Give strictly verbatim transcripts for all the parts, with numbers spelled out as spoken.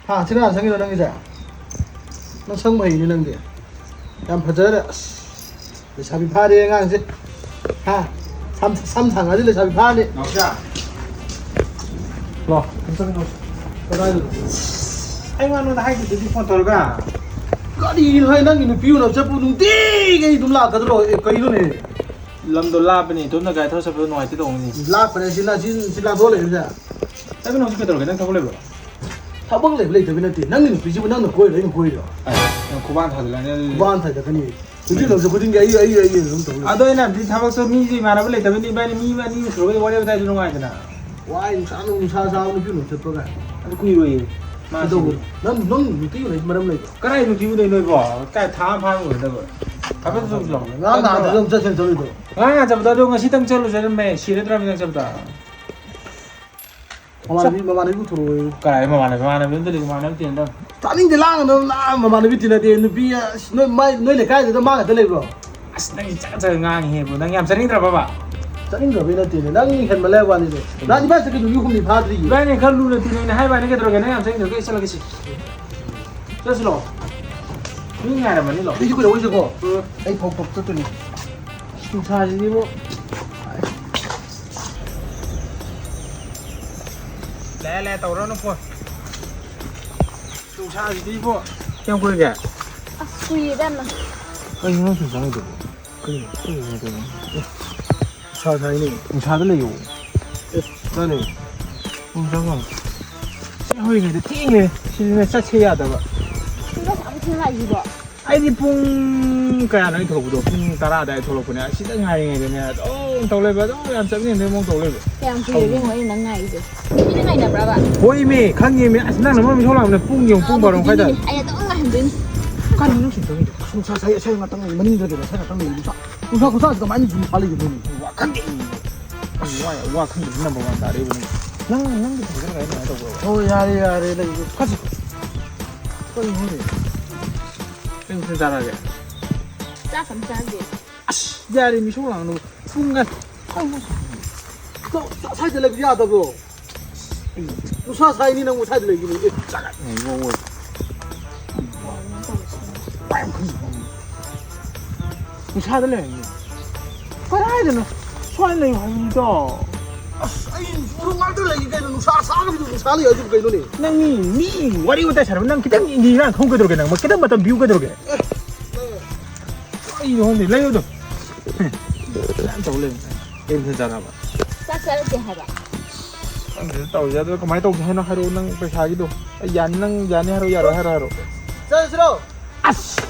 ꯍꯥ, ꯁꯤ ꯀꯅꯥ ꯁꯪꯉꯤꯅꯣ ꯅꯪꯒꯤꯁꯦ? ꯅꯪ ꯁꯪꯕ ꯍꯩꯅꯦ ꯅꯪꯗꯤ꯫ ꯌꯥꯝ ꯐꯖꯔꯦ꯫ ꯑꯁ, ꯂꯩꯁꯥꯕꯤ ꯐꯥꯔꯦ ꯑꯉꯥꯡꯁꯦ꯫ ꯍꯥ? ꯁꯝ, ꯁꯝ ꯁꯥꯡꯉꯗꯤ ꯂꯩꯁꯥꯕꯤ ꯐꯥꯔꯅꯤ꯫ ꯅꯥꯎꯆꯥ꯫ ꯂꯥꯎ, ꯀꯗꯥꯏꯗꯅꯣ? ꯑꯩ ꯉꯥꯅꯨꯗ ꯍꯥꯏꯈꯤꯗꯨꯗꯤ ꯐꯣꯟ ꯇꯧꯔꯒ꯫ ꯀꯔꯤꯅꯣ ꯍꯥꯏ, ꯅꯪꯒꯤ ꯅꯨꯄꯤ ꯎꯅꯕ ꯆꯠꯄꯨ ꯅꯨꯡꯇꯤꯒꯤ ꯑꯩ ꯑꯗꯨꯝ ꯂꯥꯛꯀꯗ꯭ꯔꯣ? ꯑꯦ, ꯀꯩꯅꯣꯅꯦ? ꯂꯝꯗꯣ ꯂꯥꯞꯄꯅꯦ, ꯏꯇꯣꯝꯇ ꯒꯥꯔꯤ ꯊꯧꯔ ꯆꯠꯄꯗꯣ ꯅꯨꯡꯉꯥꯏꯇꯦ ꯇꯧꯕꯅꯤ꯫ ꯂꯥꯞꯄꯅꯦ, ꯁꯤ ꯂꯥ-, ꯁꯤ, ꯁꯤ ꯂꯥꯟꯊꯣꯛꯑ ꯂꯩꯕꯁꯦ꯫ ꯑꯗꯨ ꯅꯪ ꯍꯧꯖꯤꯛ ꯀꯩꯗꯧꯔꯒꯦ? ꯅꯪ ꯊꯕꯛ ꯂꯩꯕ꯭ꯔꯣ? ꯊꯕꯛ ꯂꯩꯕ ꯂꯩꯇꯕ ꯅꯠꯇꯦ꯫ ꯅꯪꯒꯤ ꯅꯨꯄꯤꯁꯤꯕꯨ ꯅꯪꯅ ꯀꯣꯏꯔꯣ, ꯑꯩꯅ ꯀꯣꯏꯔꯣ? ꯑꯦ, ꯅꯪ ꯈꯨꯕꯥꯛ ꯊꯥꯖꯤꯜꯂꯛꯑꯅꯤ ꯑꯗꯨꯗꯤ꯫ ꯈꯨꯕꯥꯛ ꯊꯥꯖꯤꯜꯂꯛꯀꯅꯤ꯫ ꯅꯨꯄꯤ ꯂꯧꯆꯠ ꯈꯨꯗꯤꯡꯒꯤ ꯑꯩ, ꯑꯩ, ꯑꯩ ꯑꯗꯨꯝ ꯇꯧ ꯂꯩ꯫ ꯑꯗꯣ ꯑꯩꯅ ꯍꯥꯏꯕꯗꯤ ꯊꯕꯛꯇꯣ ꯃꯤꯁꯨ ꯏꯃꯥꯟꯅꯕ ꯂꯩꯇꯕꯅꯤ, ꯏꯕꯥꯅꯤ ꯃꯤ ꯑꯅꯤ ꯑꯍꯨꯝ ꯁꯨꯔꯒꯗꯤ ꯋꯥꯔꯤ ꯋꯥꯇꯥꯏꯗꯨ ꯅꯨꯡꯉꯥꯏꯗꯅ꯫ ꯋꯥꯏ, ꯅꯨꯡꯁꯥ, ꯅꯨꯡꯁꯥ ꯁꯥꯕ ꯅꯨꯄꯤ ꯎꯅꯕ ꯆꯠꯄ ꯀꯥꯏ꯫ ꯑꯗꯨ ꯀꯨꯏꯔꯣꯏꯌꯦ꯫ ꯃꯥ ꯀꯩꯗꯧꯕ? ꯁꯤꯗꯤ꯫ ꯅꯪ, ꯅꯪ ꯅꯨꯄꯤ ꯎꯅꯩ ꯃꯔꯝ ꯂꯩꯕ꯭ꯔꯣ? ꯀꯗꯥꯏ ꯅꯨꯄꯤ ꯎꯅꯩ ꯅꯣꯏꯕꯣ? ꯀꯥꯏ ꯊꯥ ꯑꯃ ꯐꯥꯅ ꯎꯅꯗꯕ? ꯍꯥꯏꯐꯦꯠ ꯆꯠꯂꯨꯁꯤ ꯂꯥꯛꯑꯣ꯫ ꯉꯔꯥꯡ ꯅꯍꯥꯟꯗ ꯑꯗꯨꯝ ꯆꯠꯁꯦꯅ ꯆꯠꯂꯤꯗꯣ꯫ ꯉꯔꯥꯡ ꯅꯍꯥꯟ ꯆꯠꯄꯗꯣ ꯑꯗꯣ ꯉꯁꯤꯇꯪ ꯆꯠꯂꯨꯁꯦ ꯑꯗꯨꯝ ꯃꯦ-, ꯁꯤꯔꯗ꯭ꯔꯕꯅꯤ ꯅꯪ ꯆꯠꯄꯗ꯫ ꯃꯃꯥꯟꯅꯕꯤ, ꯃꯃꯥꯟꯅꯕꯤ ꯄꯨꯊꯣꯔꯛꯑꯣꯌꯨ꯫ ꯀꯥꯏ ꯃꯃꯥꯟꯅꯕꯤ? ꯃꯃꯥꯟꯅꯕꯤ ꯑꯝꯇ ꯂꯩꯇꯦ, ꯃꯃꯥꯟꯅꯕꯤ ꯇꯤꯟꯅꯗꯕ꯫ ꯇꯥꯅꯤꯡꯗꯦ, ꯂꯥꯡꯒꯅꯨ, ꯂꯥꯡ-, ꯃꯃꯥꯟꯅꯕꯤ ꯇꯤꯟꯅꯗꯦ꯫ ꯅꯨꯄꯤ, ꯑꯁ, ꯅꯣꯏ ꯃꯥꯏ-, ꯅꯣꯏ ꯂꯩꯀꯥꯏꯗꯨꯗ ꯃꯥ ꯈꯛꯇ ꯂꯩꯕ꯭ꯔꯣ? ꯑꯁ, ꯅꯪꯒꯤ ꯆꯒꯠ ꯆꯒꯠ ꯉꯥꯡꯉꯤꯍꯦ, ꯕ꯭ꯔꯣ꯫ ꯅꯪ ꯌꯥꯝ ꯆꯠꯅꯤꯡꯗ꯭ꯔꯕꯕ? ꯆꯠꯅꯤꯡꯗꯕꯩ ꯅꯠꯇꯦꯅꯦ, ꯅꯪ ꯍꯦꯟꯃꯜꯂꯦ ꯍꯥꯏꯕ ꯋꯥꯅꯤꯗ꯫ ꯅꯍꯥꯟ ꯏꯕꯥꯅꯤ ꯆꯠꯈꯤ ꯅꯨꯃꯤꯠ ꯍꯨꯝꯅꯤ ꯐꯥꯗ꯭ꯔꯤꯌꯦ꯫ ꯏꯕꯥꯅꯤ ꯈꯔ ꯂꯨꯅ ꯇꯤꯟꯅꯩꯅ ꯍꯥꯏꯕ ꯋꯥꯅꯤ, ꯀꯩꯗꯧꯔꯒꯦ? ꯅꯪ ꯌꯥꯝ ꯆꯠꯅꯤꯡꯗ꯭ꯔꯒ ꯑꯩ ꯆꯠꯂꯒꯦ ꯁꯤ꯫ ꯆꯠꯁꯤꯂꯣ꯫ ꯃꯤ ꯉꯥꯏꯔꯝꯃꯅꯤꯂꯣ꯫ ꯑꯩꯁꯨ ꯀꯩꯗꯧꯕꯩ ꯆꯠꯀꯣ? ꯎꯝ꯫ ꯑꯩ ꯐꯧ ꯐꯧ ꯆꯠꯇꯣꯏꯅꯦ꯫ ꯅꯨꯡꯁꯥꯁꯤꯗꯤꯕꯨ꯫ ꯂꯦ, ꯂꯦ, ꯇꯧꯔꯅꯨ ꯐꯣꯟ꯫ ꯅꯨꯡꯁꯥꯁꯤꯗꯤꯕꯨ꯫ ꯀꯌꯥꯝ ꯀꯨꯏꯔꯒꯦ? ꯑꯁ, ꯀꯨꯏꯔꯦꯗ ꯌꯥꯝꯅ꯫ ꯀꯩꯅꯣ ꯅꯪ ꯁꯨꯝ ꯆꯪꯉꯤꯗꯨꯕꯨ? ꯀꯩꯅꯣ? ꯀꯩꯅꯣ ꯇꯧꯔꯤꯗꯨꯕꯨ? ꯑꯦ, ꯅꯨꯡꯁꯥ ꯁꯥꯏꯅꯦ꯫ ꯅꯨꯡꯁꯥꯗ ꯂꯩꯌꯣ꯫ ꯑꯦ, ꯀꯥꯏ ꯂꯩ? ꯅꯨꯡꯁꯥ ꯉꯥꯡ-, ꯁꯤ ꯍꯧꯔꯤꯉꯩꯗ ꯊꯦꯡꯉꯦ꯫ ꯁꯤꯗꯅ ꯆꯠꯁꯦ ꯌꯥꯗꯕ꯫ ꯄꯨꯡ ꯀꯌꯥ ꯁꯥꯕ ꯊꯦꯡꯉꯥꯏꯁꯤꯕꯣ? ꯑꯩꯗꯤ ꯄꯨꯡ ꯀꯌꯥꯅꯣ ꯑꯩ ꯊꯣꯛꯂꯛꯄꯗꯣ? ꯄꯨꯡ ꯇꯔꯥ ꯑꯗꯥꯏꯗ ꯊꯣꯛꯂꯛꯄꯅꯦ꯫ ꯑꯁꯤꯗ ꯉꯥꯏꯔꯤꯉꯩꯗꯅꯦ ꯑꯗꯨꯝ ꯇꯧ ꯂꯩꯕ, ꯑꯗꯨꯝ ꯌꯥꯝ ꯆꯠꯅꯤꯡꯗꯕꯩ ꯃꯑꯣꯡ ꯇꯧ ꯂꯩꯕ꯫ ꯀꯌꯥꯝ ꯀꯨꯏꯔꯒꯦ ꯌꯦꯡꯉꯣ ꯑꯩꯅ ꯅꯪ ꯉꯥꯏꯔꯤꯁꯦ? ꯃꯤꯅ ꯉꯥꯏꯅꯕ꯭ꯔꯕ? ꯍꯣꯏꯃꯤ, ꯈꯪꯉꯤꯃꯤ꯫ ꯑꯁ, ꯅꯪꯅ ꯃꯔꯣꯟ ꯑꯃ ꯏꯁꯧ ꯂꯥꯡꯕꯅꯦ꯫ ꯄꯨꯡ ꯌꯦꯡꯉꯨ, ꯄꯨꯡ ꯕꯥꯔꯣ ꯃꯈꯥꯏ ꯇꯥꯔꯦ꯫ ꯑꯩ ꯑꯗꯨꯝ ꯉꯥꯏꯍꯟꯗꯣꯏꯅꯤ꯫ ꯀꯥꯏꯗꯅꯣ ꯅꯪ ꯁꯨꯝ ꯆꯪꯉꯤꯗꯣ? ꯑꯁ, ꯅꯨꯡꯁꯥ ꯁꯥꯏ, ꯑꯁꯥꯏ ꯉꯥꯛꯇꯪ ꯂꯩ, ꯃꯅꯤꯡꯗ ꯀꯩꯅꯣ, ꯑꯁꯥꯏ ꯉꯥꯛꯇꯪ ꯂꯩ꯫ ꯅꯨꯡꯁꯥ, ꯅꯨꯡꯁꯥ ꯈꯨꯁꯥꯁꯤ ꯀꯃꯥꯏꯅ ꯅꯨꯡꯁꯥ ꯂꯩꯒꯗꯣꯏꯅꯣ? ꯋꯥ ꯈꯪꯗꯦ꯫ ꯑꯁ, ꯋꯥ, ꯋꯥ ꯈꯪꯗꯕ number one ꯇꯥꯔꯦ ꯏꯕꯨꯡꯉꯣ꯫ ꯅꯪ, ꯅꯪꯒꯤ ꯐꯖꯅ ꯀꯃꯥꯏꯅ ꯇꯧꯕ꯭ꯔꯣ? ꯍꯣꯏ, ꯌꯥꯔꯦ, ꯌꯥꯔꯦ, ꯂꯩ꯫ ꯀꯁꯤ꯫ ꯀꯔꯤꯅꯣ ꯈꯪꯗꯦ꯫ ꯀꯩ ꯃꯊꯦꯜ ꯆꯥꯔꯒꯦ? ꯆꯥꯛ ꯑꯝ ꯆꯥꯗꯦ꯫ ꯑꯁ, ꯌꯥꯔꯦ, ꯃꯤ ꯁꯣꯛ ꯂꯥꯡꯅꯨ꯫ ꯄꯨꯡ ꯑ-, ꯀꯩꯅꯣ? ꯁ꯭ꯋꯥꯏꯗ ꯂꯩꯕ ꯌꯥꯗꯕ꯭ꯔꯣ? ꯑꯁ, ꯑꯩ ꯅꯨꯡꯁꯥ ꯁꯥꯏꯅꯤ ꯅꯪꯕꯨ ꯁ꯭ꯋꯥꯏꯗ ꯂꯩꯈꯤꯕ ꯏꯆꯦ꯫ ꯆꯥꯒꯠꯅꯩ ꯃꯑꯣꯡ ꯑꯣꯏ꯫ ꯅꯨꯡꯁꯥꯗ ꯂꯩꯔꯝꯃꯤ꯫ ꯀꯗꯥꯏꯗꯅꯣ? ꯁ꯭ꯋꯥꯏꯗ ꯂꯩꯌꯨ ꯍꯥꯏꯕꯅꯤꯗꯣ꯫ ꯑꯁ, ꯑꯩ ꯎꯔꯨꯝ ꯉꯥꯛꯇ ꯂꯩꯒꯦ ꯀꯩꯅꯣ? ꯅꯨꯡꯁꯥ ꯁꯥꯕꯗꯨꯗ ꯅꯨꯡꯁꯥ ꯂꯩ ꯍꯥꯏꯁꯤꯕꯨ ꯀꯩꯅꯣꯅꯦ? ꯅꯪ ꯃꯤ, ꯃꯤ ꯋꯥꯔꯤ ꯋꯥꯇꯥꯏ ꯁꯥꯟꯅꯕ ꯅꯪ ꯈꯤꯇꯪ ꯏꯪꯂꯤꯁ ꯉꯥꯡ ꯈꯪꯉꯨ ꯀꯩꯗꯧꯔꯒꯦ? ꯅꯪ ꯈꯤꯇꯪ ꯃꯇꯝ ꯄꯤꯌꯨ ꯀꯩꯗꯧꯔꯒꯦ? ꯑꯦ, ꯅꯪ ꯀꯩꯅꯣ ꯈꯪꯗꯦ, ꯂꯩꯌꯨ ꯑꯗꯨꯝ꯫ ꯌꯥꯝ ꯇꯧ ꯂꯩ꯫ ꯀꯩ ꯃꯊꯦꯜ ꯆꯥꯔꯕ? ꯆꯥꯛ ꯆꯥꯔꯛꯇꯦ ꯍꯥꯏꯕ꯫ ꯈꯪꯗꯦꯗ ꯇꯧꯔꯤꯁꯦ꯫ ꯑꯗꯣ ꯀꯃꯥꯏꯅ ꯇꯧꯁꯦ ꯍꯥꯏꯅꯣ ꯍꯥꯏꯔꯛꯑꯣ, ꯅꯪ ꯄꯩꯁꯥꯒꯤꯗꯣ꯫ ꯑꯩ ꯌꯥꯅꯤ, ꯅꯪ ꯌꯥꯅꯤ ꯍꯥꯏꯔꯛꯑꯣ, ꯌꯥꯔꯣꯏ ꯍꯥꯏꯔꯣ, ꯍꯥꯏꯔꯣ꯫ ꯆꯠꯂꯁꯤꯔꯣ? ꯑꯁ!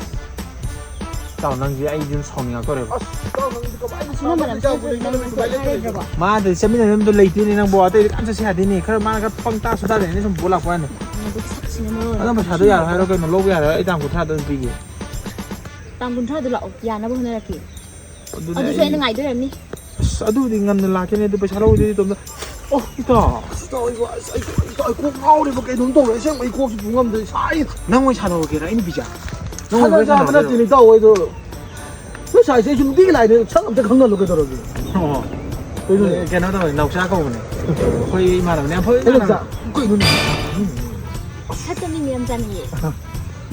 ꯏꯇꯥꯎ, ꯅꯪꯁꯦ ꯑꯩꯁꯦ ꯁꯥꯎꯅꯤꯡꯉꯛꯇꯧꯔꯦꯕ꯫ ꯑꯁ, ꯏꯇꯥꯎ, ꯅꯪꯁꯦ ꯀꯃꯥꯏꯅ ꯑꯁꯤꯅ ꯃꯔꯝ ꯁꯥꯎꯅꯤꯡꯉꯛꯇꯧꯔꯤꯁꯦ? ꯆꯥꯗꯅ ꯀꯃꯥꯏꯅ ꯂꯩꯇꯣꯏꯅꯣ? ꯍꯥꯏꯗ꯭ꯔꯕꯣ? ꯃꯥꯗꯤ ꯆꯠꯃꯤꯟꯅꯐꯝꯗꯣ ꯂꯩꯇꯦꯅꯦ ꯅꯪꯕꯣ꯫ ꯑꯇꯩꯗꯤ ꯀꯅꯥꯝ ꯆꯠꯁꯦ ꯌꯥꯗꯦꯅꯦ꯫ ꯈꯔ ꯃꯥꯅ ꯈꯔ ꯄꯪꯇꯥ ꯁꯨꯇꯥ ꯂꯩꯔꯅꯤ ꯁꯨꯝ ꯕꯣ ꯂꯥꯛꯄ ꯋꯥꯅꯤ꯫ ꯎꯝ, ꯑꯗꯨ ꯁꯛꯁꯤꯅ ꯃꯔꯣꯟ ꯑꯗꯨꯝ ꯑꯃ ꯄꯩꯁꯥꯗꯣ ꯌꯥꯔꯣꯏ ꯁꯤꯅ ꯍꯥꯏꯔꯣ ꯀꯩꯅꯣ, ꯂꯧꯕ ꯌꯥꯔꯣꯏ꯫ ꯑꯩ ꯇꯥꯡ ꯀꯨꯟꯊ꯭ꯔꯥꯗ ꯑꯗꯨꯝ ꯄꯤꯒꯦ꯫ ꯇꯥꯡ ꯀꯨꯟꯊ꯭ꯔꯥꯗ ꯂꯥꯛꯑꯣ, ꯌꯥꯅꯕ ꯍꯣꯠꯅꯔꯛꯀꯦ꯫ ꯑꯗꯨꯅꯦ ꯑꯗꯨꯁꯨ ꯑꯩ ꯑꯩꯅ ꯉꯥꯏꯗꯣꯏꯔꯝꯅꯤ꯫ ꯑꯁ, ꯑꯗꯨꯕꯨꯗꯤ ꯉꯟꯅ ꯂꯥꯛꯀꯦꯅꯦ, ꯑꯗꯨ ꯄꯩꯁꯥ ꯂꯧꯗꯣꯏꯗꯤ ꯏꯇꯣꯝꯇ꯫ ꯑꯣ, ꯏꯇꯥꯎ꯫ ꯑꯁ, ꯏꯇꯥꯎ, ꯑꯩꯕꯨ, ꯑꯁ, ꯑꯩ, ꯏꯇꯥꯎ, ꯑꯩ ꯀꯣꯛ ꯉꯥꯎꯔꯦꯕ, ꯀꯩꯅꯣꯝ ꯇꯧꯔꯦ꯫ ꯑꯁꯦꯡꯕ ꯑꯩ ꯀꯣꯛꯁꯤ ꯄꯨꯡ ꯉꯝꯗ꯭ꯔꯦ, ꯁꯥꯏ꯫ ꯅꯪ ꯑꯣꯏꯅ ꯁꯥꯟꯅꯍꯧꯒꯦꯔꯥ? ꯑꯩ ꯅꯨꯄꯤꯁꯦ? ꯅꯪ ꯑꯣꯏꯅ ꯁꯥꯟꯅ ꯋꯥꯔꯤ ꯆꯥꯕ ꯁꯥꯟꯅꯍꯧꯒꯦꯔꯣ? ꯅꯠꯇꯦꯅꯦ, ꯏꯇꯥꯎ, ꯑꯩꯗꯣ ꯅꯣꯏ ꯁꯥꯏꯁꯦ ꯑꯩꯁꯨ ꯅꯨꯡꯇꯤꯒꯤ ꯂꯥꯛꯏꯅꯦ, ꯁꯛ ꯑꯝꯇ ꯈꯪꯅꯍꯜꯂꯨ ꯀꯩꯗꯧꯔꯒꯦ? ꯑꯣ꯫ ꯀꯩꯅꯣꯅꯦ? ꯀꯩꯅꯣ ꯇꯧꯋꯦ, ꯅꯥꯎꯆꯥ ꯀꯧꯕꯅꯦ꯫ ꯑꯩꯈꯣꯏ ꯏꯃꯥꯟꯅꯕꯅꯦ, ꯌꯥꯝ ꯐꯕ ꯑꯩ ꯏꯃꯥꯟꯅꯕꯅꯦ꯫ ꯅꯥꯎꯆꯥ? ꯀꯩꯅꯣꯅꯦ? ꯁꯛꯇ ꯃꯤ ꯃꯌꯥꯝ ꯆꯥꯅꯤꯡꯉꯦ꯫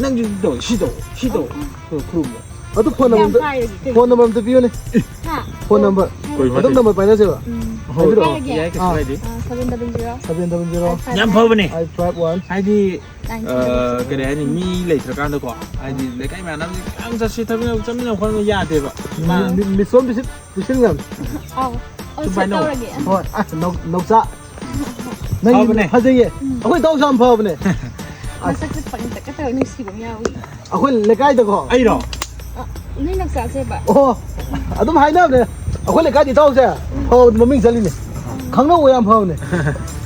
ꯅꯪꯁꯨ ꯇꯧ, ꯁꯤ ꯇꯧ, ꯁꯤ ꯇꯧ꯫ ꯑꯣ, ꯈꯨꯔꯨꯝꯃꯣ꯫ ꯑꯗꯨ ꯐꯣꯟ ꯀꯌꯥꯝ ꯅꯝꯕꯔ ꯑꯝꯇ, ꯄꯥꯏꯔꯒꯦ? ꯀꯩꯅꯣ? ꯐꯣꯟ ꯅꯝꯕꯔ ꯑꯝꯇ ꯄꯤꯌꯨꯅꯦ꯫ ꯍꯥ? Phone number. ꯍꯥꯏꯔꯒꯦ꯫ ꯀꯩ ꯑꯗꯨꯝ ꯃꯇꯦꯡ? ꯅꯝꯕꯔ ꯄꯥꯏꯅꯁꯦꯕ꯫ ꯎꯝ꯫ ꯍꯣꯏ, ꯍꯥꯏꯕꯤꯔꯛꯑꯣ꯫ ꯍꯥꯏꯔꯒꯦ꯫ ꯌꯥꯏ, ꯀꯩꯁꯨ ꯑꯥ꯫ ꯀꯥꯏꯗꯦ꯫ ꯑꯥ, seven double zero꯫ Seven double zero꯫ Five five ꯌꯥꯝ ꯐꯕꯅꯦ꯫ Five five one꯫ ꯍꯥꯏꯗꯤ, nine seven zero꯫ ꯑ, ꯀꯔꯤ ꯍꯥꯏꯅꯤ, ꯃꯤ ꯂꯩꯇ꯭ꯔꯀꯥꯟꯗꯀꯣ, ꯍꯥꯏꯗꯤ, ꯂꯩꯀꯥꯏ ꯃꯌꯥꯝꯁꯦ ꯌꯥꯝ ꯆꯠꯁꯤ, ꯊꯛꯃꯤꯟꯅ-, ꯆꯠꯃꯤꯟꯅ ꯈꯣꯠꯃꯤꯟꯅ ꯌꯥꯗꯦꯕ꯫ ꯃꯤ-, ꯃꯥ-, ꯃꯤ-, ꯃꯤꯁꯣꯟ ꯄꯤꯁꯤꯠ-, ꯄꯤꯁꯤꯟꯒꯅꯤ꯫ ꯑꯥꯎ꯫ ꯑꯣ, ꯁꯨꯃꯥꯏꯅ ꯇꯧ꯫ ꯇꯧꯔꯒꯦ꯫ ꯍꯣꯏ, ꯑꯁ, ꯅꯧ-, ꯅꯧꯆꯥ꯫ ꯅꯪ ꯐꯕꯅꯦ꯫ ꯐꯖꯩꯌꯦ꯫ ꯎꯝ꯫ ꯑꯩꯈꯣꯏ ꯏꯇꯥꯎꯁꯨ ꯌꯥꯝ ꯐꯕꯅꯦ꯫ ꯑꯁ꯫ ꯃꯁꯛꯁꯦ ꯄꯪꯇꯛꯀ ꯇꯧꯔ ꯅꯨꯡꯁꯤꯕ ꯑꯃ ꯌꯥꯎꯏ꯫ ꯑꯩꯈꯣꯏ ꯂꯩꯀꯥꯏꯗꯀꯣ꯫ ꯑꯩꯔꯣ? ꯑ, ꯅꯣꯏ ꯅꯥꯎꯆꯥꯁꯦꯕ꯫ ꯑꯣ, ꯑꯗꯨꯝ ꯍꯥꯏꯅꯕꯅꯦ꯫ ꯑꯩꯈꯣꯏ ꯂꯩꯀꯥꯏꯗꯤ ꯏꯇꯥꯎꯁꯦ ꯐꯕꯗꯤ ꯃꯃꯤꯡ ꯆꯠꯂꯤꯅꯦ꯫ ꯈꯪꯅꯧꯕ ꯌꯥꯝ ꯐꯕꯅꯦ꯫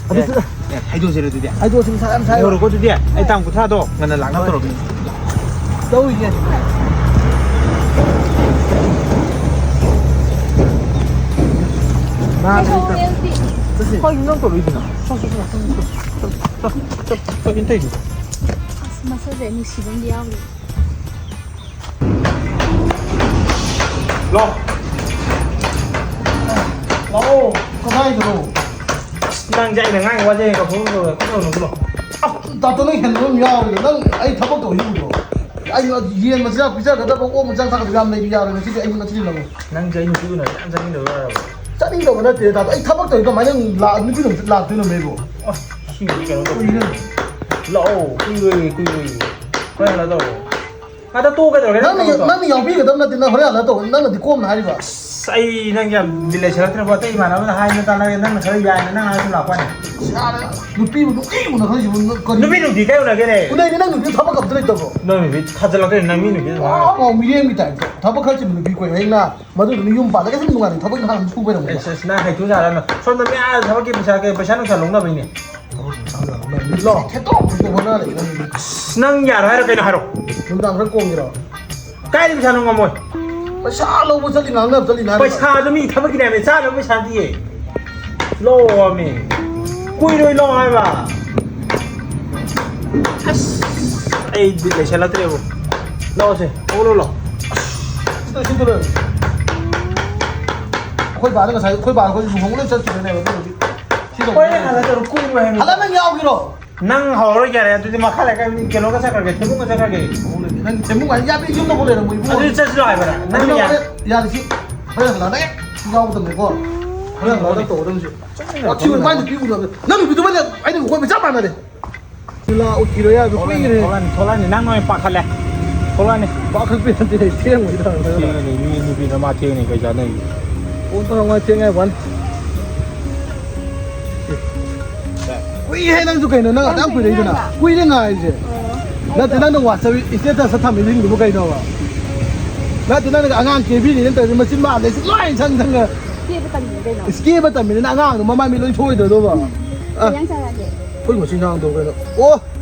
ꯑꯗꯨꯁꯨ ꯑꯦ, ꯑꯦ, ꯍꯥꯏꯗꯣꯛꯁꯤꯔ ꯑꯗꯨꯗꯤ? ꯍꯥꯏꯗꯣꯛꯑꯁꯤ, ꯃꯁꯥ ꯌꯥꯝ ꯁꯥꯏ꯫ ꯂꯩꯍꯧꯔꯣꯀꯣ ꯑꯗꯨꯗꯤ꯫ ꯑꯩ ꯇꯥꯡ ꯀꯨꯟꯊ꯭ꯔꯥꯗꯣ ꯉꯟꯅ ꯂꯥꯛꯅꯕ ꯇꯧꯔꯒꯦ꯫ ꯇꯧꯔꯤꯁꯦ꯫ ꯃꯥꯅꯦ꯫ ꯂꯩꯍꯧꯔꯦ ꯑꯗꯨꯗꯤ꯫ ꯆꯠꯁꯤ꯫ ꯀꯩꯅꯣ ꯅꯪ ꯇꯧꯔꯛꯏꯗꯨꯅ? ꯆꯠ, ꯆꯠ, ꯆꯠ, ꯆꯠ, ꯆꯠ, ꯆꯠ, ꯀꯩꯅꯣ ꯇꯧꯔꯤꯗꯨꯅ? ꯑꯁ, ꯃꯁꯛꯁꯦ ꯅꯨꯡꯁꯤꯕ ꯑꯃꯗꯤ ꯌꯥꯎꯔꯤ꯫ ꯂꯥꯛꯑꯣ꯫ ꯂꯥꯛꯑꯣ꯫ ꯀꯗꯥꯏꯗꯅꯣ? ꯑꯁ, ꯅꯪꯁꯦ ꯑꯩꯅ ꯉꯥꯡꯉꯤ ꯋꯥꯁꯦ ꯍꯌꯦꯡ ꯀꯥꯎꯊꯣꯛꯑꯒ ꯀꯣꯟꯅ ꯍꯧꯅꯕ꯭ꯔꯣ? ꯑꯁ, ꯗꯥꯛꯇꯔ, ꯅꯪ ꯍꯦꯟꯕ ꯑꯃ ꯌꯥꯎꯔꯦ꯫ ꯅꯪ ꯑꯩ ꯊꯕꯛ ꯇꯧꯍꯜꯂꯤꯕ꯭ꯔꯣ? ꯑꯩ ꯌꯦꯟ ꯃꯆꯤꯟꯖꯥꯛ ꯄꯤꯖꯒꯗꯕ, ꯑꯣꯛ ꯃꯆꯤꯟꯖꯥꯛ ꯊꯥꯛꯀꯗꯕ ꯌꯥꯝ ꯂꯩꯔꯤ, ꯌꯥꯔꯣꯏ꯫ ꯉꯁꯤꯗꯤ ꯑꯩ ꯃꯆꯤꯟ ꯂꯧꯔꯣꯏ꯫ ꯅꯪꯁꯦ ꯑꯩ ꯅꯨꯄꯤ ꯎꯅꯕ ꯌꯥꯝ ꯆꯠꯅꯤꯡꯗꯕ ꯌꯥꯔꯕ? ꯆꯠꯅꯤꯡꯗꯕ ꯅꯠꯇꯦ, ꯗꯥꯛꯇꯔ꯫ ꯑꯩ ꯊꯕꯛ ꯇꯧꯔꯤ ꯀꯃꯥꯏꯅ ꯂꯥꯛ-, ꯅꯨꯄꯤ ꯑꯗꯨꯝ ꯂꯥꯛꯇꯣꯏꯅꯣ, ꯃꯤꯕꯨ? ꯑꯁ, ꯁꯤ ꯀꯩꯅꯣ ꯇꯧ-, ꯀꯨꯏꯔꯦ꯫ ꯂꯥꯛꯑꯣ, ꯀꯨꯏꯔꯣꯏꯌꯦ, ꯀꯨꯏꯔꯣꯏꯌꯦ꯫ ꯍꯣꯔꯦꯟ ꯍꯜꯂꯛꯑ ꯇꯧꯔꯣ꯫ ꯑꯗ ꯇꯣꯛꯑꯣ ꯀꯩꯗꯧꯔꯒꯦ? ꯅꯪꯅ, ꯅꯪ ꯇꯧꯔꯣ꯫ ꯅꯪꯅ ꯌꯥꯎꯕꯤꯒꯗꯕ ꯅꯠꯇꯦ, ꯅꯪ ꯍꯣꯔꯦꯟ ꯍꯜꯂꯛꯑ ꯇꯧꯔꯣ꯫ ꯅꯪꯅꯗꯤ ꯀꯣꯝꯅ ꯍꯥꯏꯔꯤꯕ꯫ ꯑꯁ, ꯑꯩ ꯅꯪ ꯌꯥꯝ ꯕꯤꯠ ꯂꯩꯁꯜꯂꯛꯇ꯭ꯔꯦꯕꯣ꯫ ꯑꯇꯩ ꯏꯃꯥꯟꯅꯕꯅ ꯍꯥꯏꯅ ꯇꯥꯟꯅꯔꯦ, ꯅꯪꯅ ꯈꯔ ꯌꯥꯏꯅ ꯅꯪ ꯍꯥꯏꯔꯁꯨ ꯂꯥꯛꯄ ꯋꯥꯅꯤ꯫ ꯌꯥꯔꯦ, ꯅꯨꯄꯤꯕꯨ ꯅꯨꯡꯇꯤ ꯎꯅ ꯈꯜꯂꯤꯁꯤꯕꯨ ꯅꯪ ꯀꯔꯤ? ꯅꯨꯄꯤ ꯅꯨꯡꯇꯤ ꯀꯩ ꯎꯅꯒꯦꯅꯦ? ꯎꯅꯩꯅꯦ, ꯅꯪ ꯅꯨꯄꯤ ꯊꯕꯛ ꯑꯝꯇ ꯂꯩꯇꯕ꯭ꯔꯣ? ꯅꯪ ꯅꯨꯄꯤ ꯊꯥꯖꯜꯂꯛꯇ꯭ꯔꯦ, ꯅꯪ ꯃꯤ ꯅꯨꯄꯤ ꯑꯗꯨꯃꯥꯏꯅ꯫ ꯋꯥ, ꯋꯥ, ꯃꯤꯔꯦꯝꯒꯤ ꯇꯥꯏꯞꯇ꯫ ꯊꯕꯛ ꯈꯔ ꯆꯤꯟꯕ ꯅꯨꯄꯤ ꯀꯣꯏ꯫ ꯍꯌꯦꯡ ꯅ ꯃꯗꯨꯗꯨꯅ ꯌꯨꯝ ꯄꯥꯜꯂꯒ ꯑꯗꯨꯝ ꯅꯨꯡꯉꯥꯏꯅ ꯊꯕꯛ ꯏꯪꯈꯥꯡ ꯑꯗꯨꯝ ꯁꯨꯕ ꯑꯣꯏꯔꯝꯒꯅꯤ꯫ ꯑꯦꯁ, ꯑꯦꯁ, ꯅꯪ ꯍꯩꯊꯨ ꯁꯥꯔꯅꯨ꯫ ꯁꯣꯝꯗ ꯃꯌꯥꯝ ꯊꯕꯛꯀꯤ ꯄꯩꯁꯥ, ꯀꯩ, ꯄꯩꯁꯥ ꯅꯨꯡꯁꯥ ꯂꯧꯅꯕꯩꯅꯦ꯫ ꯊꯕꯛ ꯄꯩꯁꯥ ꯅꯨꯡꯁꯥ ꯂꯧꯅꯕꯩꯅꯤ꯫ ꯂꯣ꯫ ꯊꯦꯠꯇꯣꯛ ꯊꯦꯠꯇꯣꯛ ꯍꯣꯠꯅꯔ ꯂꯩ ꯅꯪꯒꯤꯗꯤ꯫ ꯑꯁ, ꯅꯪ ꯌꯥꯔꯣꯏ ꯍꯥꯏꯔꯣ ꯀꯩꯅꯣ ꯍꯥꯏꯔꯣ? ꯅꯨꯡꯗꯥꯡ ꯈꯔ ꯀꯣꯡꯒꯦꯔꯣ? ꯀꯥꯏꯗ ꯄꯩꯁꯥꯅꯣ ꯉꯝꯃꯣꯏ? ꯄꯩꯁꯥ ꯂꯧꯕ ꯆꯠꯂꯤ, ꯉꯥꯡꯅꯕ ꯆꯠꯂꯤ ꯅꯍꯥꯟ꯫ ꯄꯩꯁꯥꯗꯣ ꯃꯤ ꯊꯕꯛꯀꯤꯅꯦ ꯍꯥꯏꯕꯅꯤ, ꯆꯥꯅꯕ ꯄꯩꯁꯥ ꯅꯠꯇꯤꯌꯦ꯫ ꯂꯧꯑꯣꯃꯤ꯫ ꯀꯨꯏꯔꯣꯏ ꯂꯧ ꯍꯥꯏꯕ꯫ ꯑꯁ, ꯑꯩ ꯕꯤꯠ ꯂꯩꯁꯜꯂꯛꯇ꯭ꯔꯦꯕꯣ꯫ ꯂꯧꯑꯣꯁꯦ, ꯊꯣꯛꯂꯣ ꯂꯥꯎ꯫ ꯑꯁ, ꯁꯤꯗ, ꯁꯤꯗ ꯂꯩꯔꯦ꯫ ꯑꯩꯈꯣꯏ ꯕꯥꯗ ꯉꯁꯥꯏ, ꯑꯩꯈꯣꯏ ꯕꯥ ꯑꯩꯈꯣꯏ ꯂꯨꯍꯣꯡꯕ ꯂꯣꯏ ꯆꯠꯈꯤꯕꯅꯦꯕ, ꯑꯗꯨꯕꯨꯗꯤ ꯁꯤꯗ ꯍꯣꯏ, ꯍꯜꯂꯛꯇꯣꯏꯔꯣ? ꯀꯨꯏꯔꯣꯏ ꯍꯥꯏꯕꯅꯤ꯫ ꯍꯜꯂꯛ ꯅꯪ ꯌꯥꯎꯒꯦꯔꯣ? ꯅꯪ ꯍꯧꯔꯔꯣꯏ ꯌꯥꯔꯦ꯫ ꯑꯗꯨꯗꯤ ꯃꯈꯥ ꯂꯩꯀꯥꯏ ꯃꯤ ꯀꯩꯅꯣꯒ ꯆꯠꯈ꯭ꯔꯒꯦ, ꯊꯦꯝꯕꯨꯡꯒ ꯆꯠꯈ꯭ꯔꯒꯦ꯫ ꯅꯪ ꯊꯦꯝꯕꯨꯡ ꯍꯥꯏ ꯌꯥꯕꯤ ꯌꯨꯝꯗ ꯐꯥꯎ ꯂꯩꯔꯝꯃꯣ ꯏꯕꯨꯡꯉꯣ꯫ ꯑꯗꯨꯗꯤ ꯆꯠꯁꯤꯔꯣ ꯍꯥꯏꯕ꯭ꯔꯥ? ꯅꯪ ꯑꯗꯨ ꯌꯥ- ꯌꯥꯔꯦ, ꯁꯤ ꯍꯣꯔꯦꯟ ꯍꯜꯂꯛꯑꯒ ꯍꯦꯛ ꯌꯥꯎꯒꯗꯕꯅꯤꯀꯣ꯫ ꯍꯣꯔꯦꯟ ꯍꯜꯂꯛꯑꯒ ꯇꯧꯒꯗꯕꯅꯤ ꯁꯤ꯫ ꯆꯠꯁꯤꯔꯣ? ꯋꯥꯊꯤ ꯋꯥꯔꯦꯝ ꯅꯨꯄꯤ ꯎꯅꯕꯗ꯫ ꯅꯪ ꯅꯨꯄꯤꯗꯨ ꯃꯥꯅ ꯑꯩꯅ ꯎꯈꯣꯏ ꯃꯆꯥ ꯃꯥꯟꯅꯔꯦ꯫ ꯁꯤꯂꯥ ꯎꯠꯈꯤꯔꯣꯏ ꯍꯥꯏꯕꯗꯨ ꯊꯣꯛꯂꯛꯑꯅꯤ, ꯀꯨꯏꯔꯦ꯫ ꯊꯣꯛꯂꯛꯑꯅꯤ, ꯊꯣꯛꯂꯛꯑꯅꯤ꯫ ꯅꯪ ꯅꯣꯏ ꯄꯥꯈꯠꯂꯦ꯫ ꯊꯣꯛꯂꯛꯑꯅꯤ꯫ ꯄꯥꯈꯠꯄꯤ ꯅꯠꯇꯦ, ꯊꯦꯡꯕꯩ ꯇꯧꯔꯒ꯫ ꯊꯦꯡꯉꯅꯤ, ꯃꯤ ꯅꯨꯄꯤꯅ ꯃꯥ ꯊꯦꯡꯅꯤ ꯀꯩ ꯆꯥꯟꯅꯔꯤꯒꯦ? ꯐꯣꯟ ꯇꯧꯔ ꯃꯥ ꯊꯦꯡꯉꯦ ꯍꯥꯏꯕ ꯋꯥꯅꯤ꯫ ꯀꯨꯏꯍꯦ ꯅꯪꯁꯨ ꯀꯩꯅꯣ, ꯅꯪ ꯑꯗꯥꯝ ꯀꯨꯏꯔꯛꯏꯗꯨꯅ? ꯀꯨꯏꯔꯦ ꯉꯥꯏꯔꯤꯁꯦ꯫ ꯅꯠꯇꯦ, ꯅꯪꯅ WhatsApp status ꯊꯝꯃꯤꯁꯤꯡꯗꯨꯕꯨ ꯀꯩꯅꯣꯕ? ꯅꯠꯇꯦ, ꯅꯪꯅ ꯑꯉꯥꯡ ꯀꯦꯕꯤꯔꯤꯅꯦ ꯇꯧꯔꯤꯁꯦ, ꯃꯆꯤꯟ ꯕꯥꯜꯂꯦ ꯁꯤ ꯂꯣꯏ ꯁꯪ ꯁꯪꯉ꯫ ꯀꯦꯕ ꯇꯝꯃꯤꯅꯦ ꯀꯩꯅꯣ? ꯏꯁ, ꯀꯦꯕ ꯇꯝꯃꯤꯅꯤꯅ ꯑꯉꯥꯡꯗꯣ ꯃꯃꯥꯏ ꯃꯤꯠ ꯂꯣꯏ ꯁꯣꯏꯗ꯭ꯔꯗꯧꯕ꯫ ꯑ, ꯀꯩ ꯏꯟꯖꯥꯡ ꯆꯥꯔꯒꯦ? ꯑꯩꯈꯣꯏ ꯉꯁꯤ ꯏꯟꯖꯥꯡꯗꯣ ꯀꯩꯅꯣ? ꯑꯣ,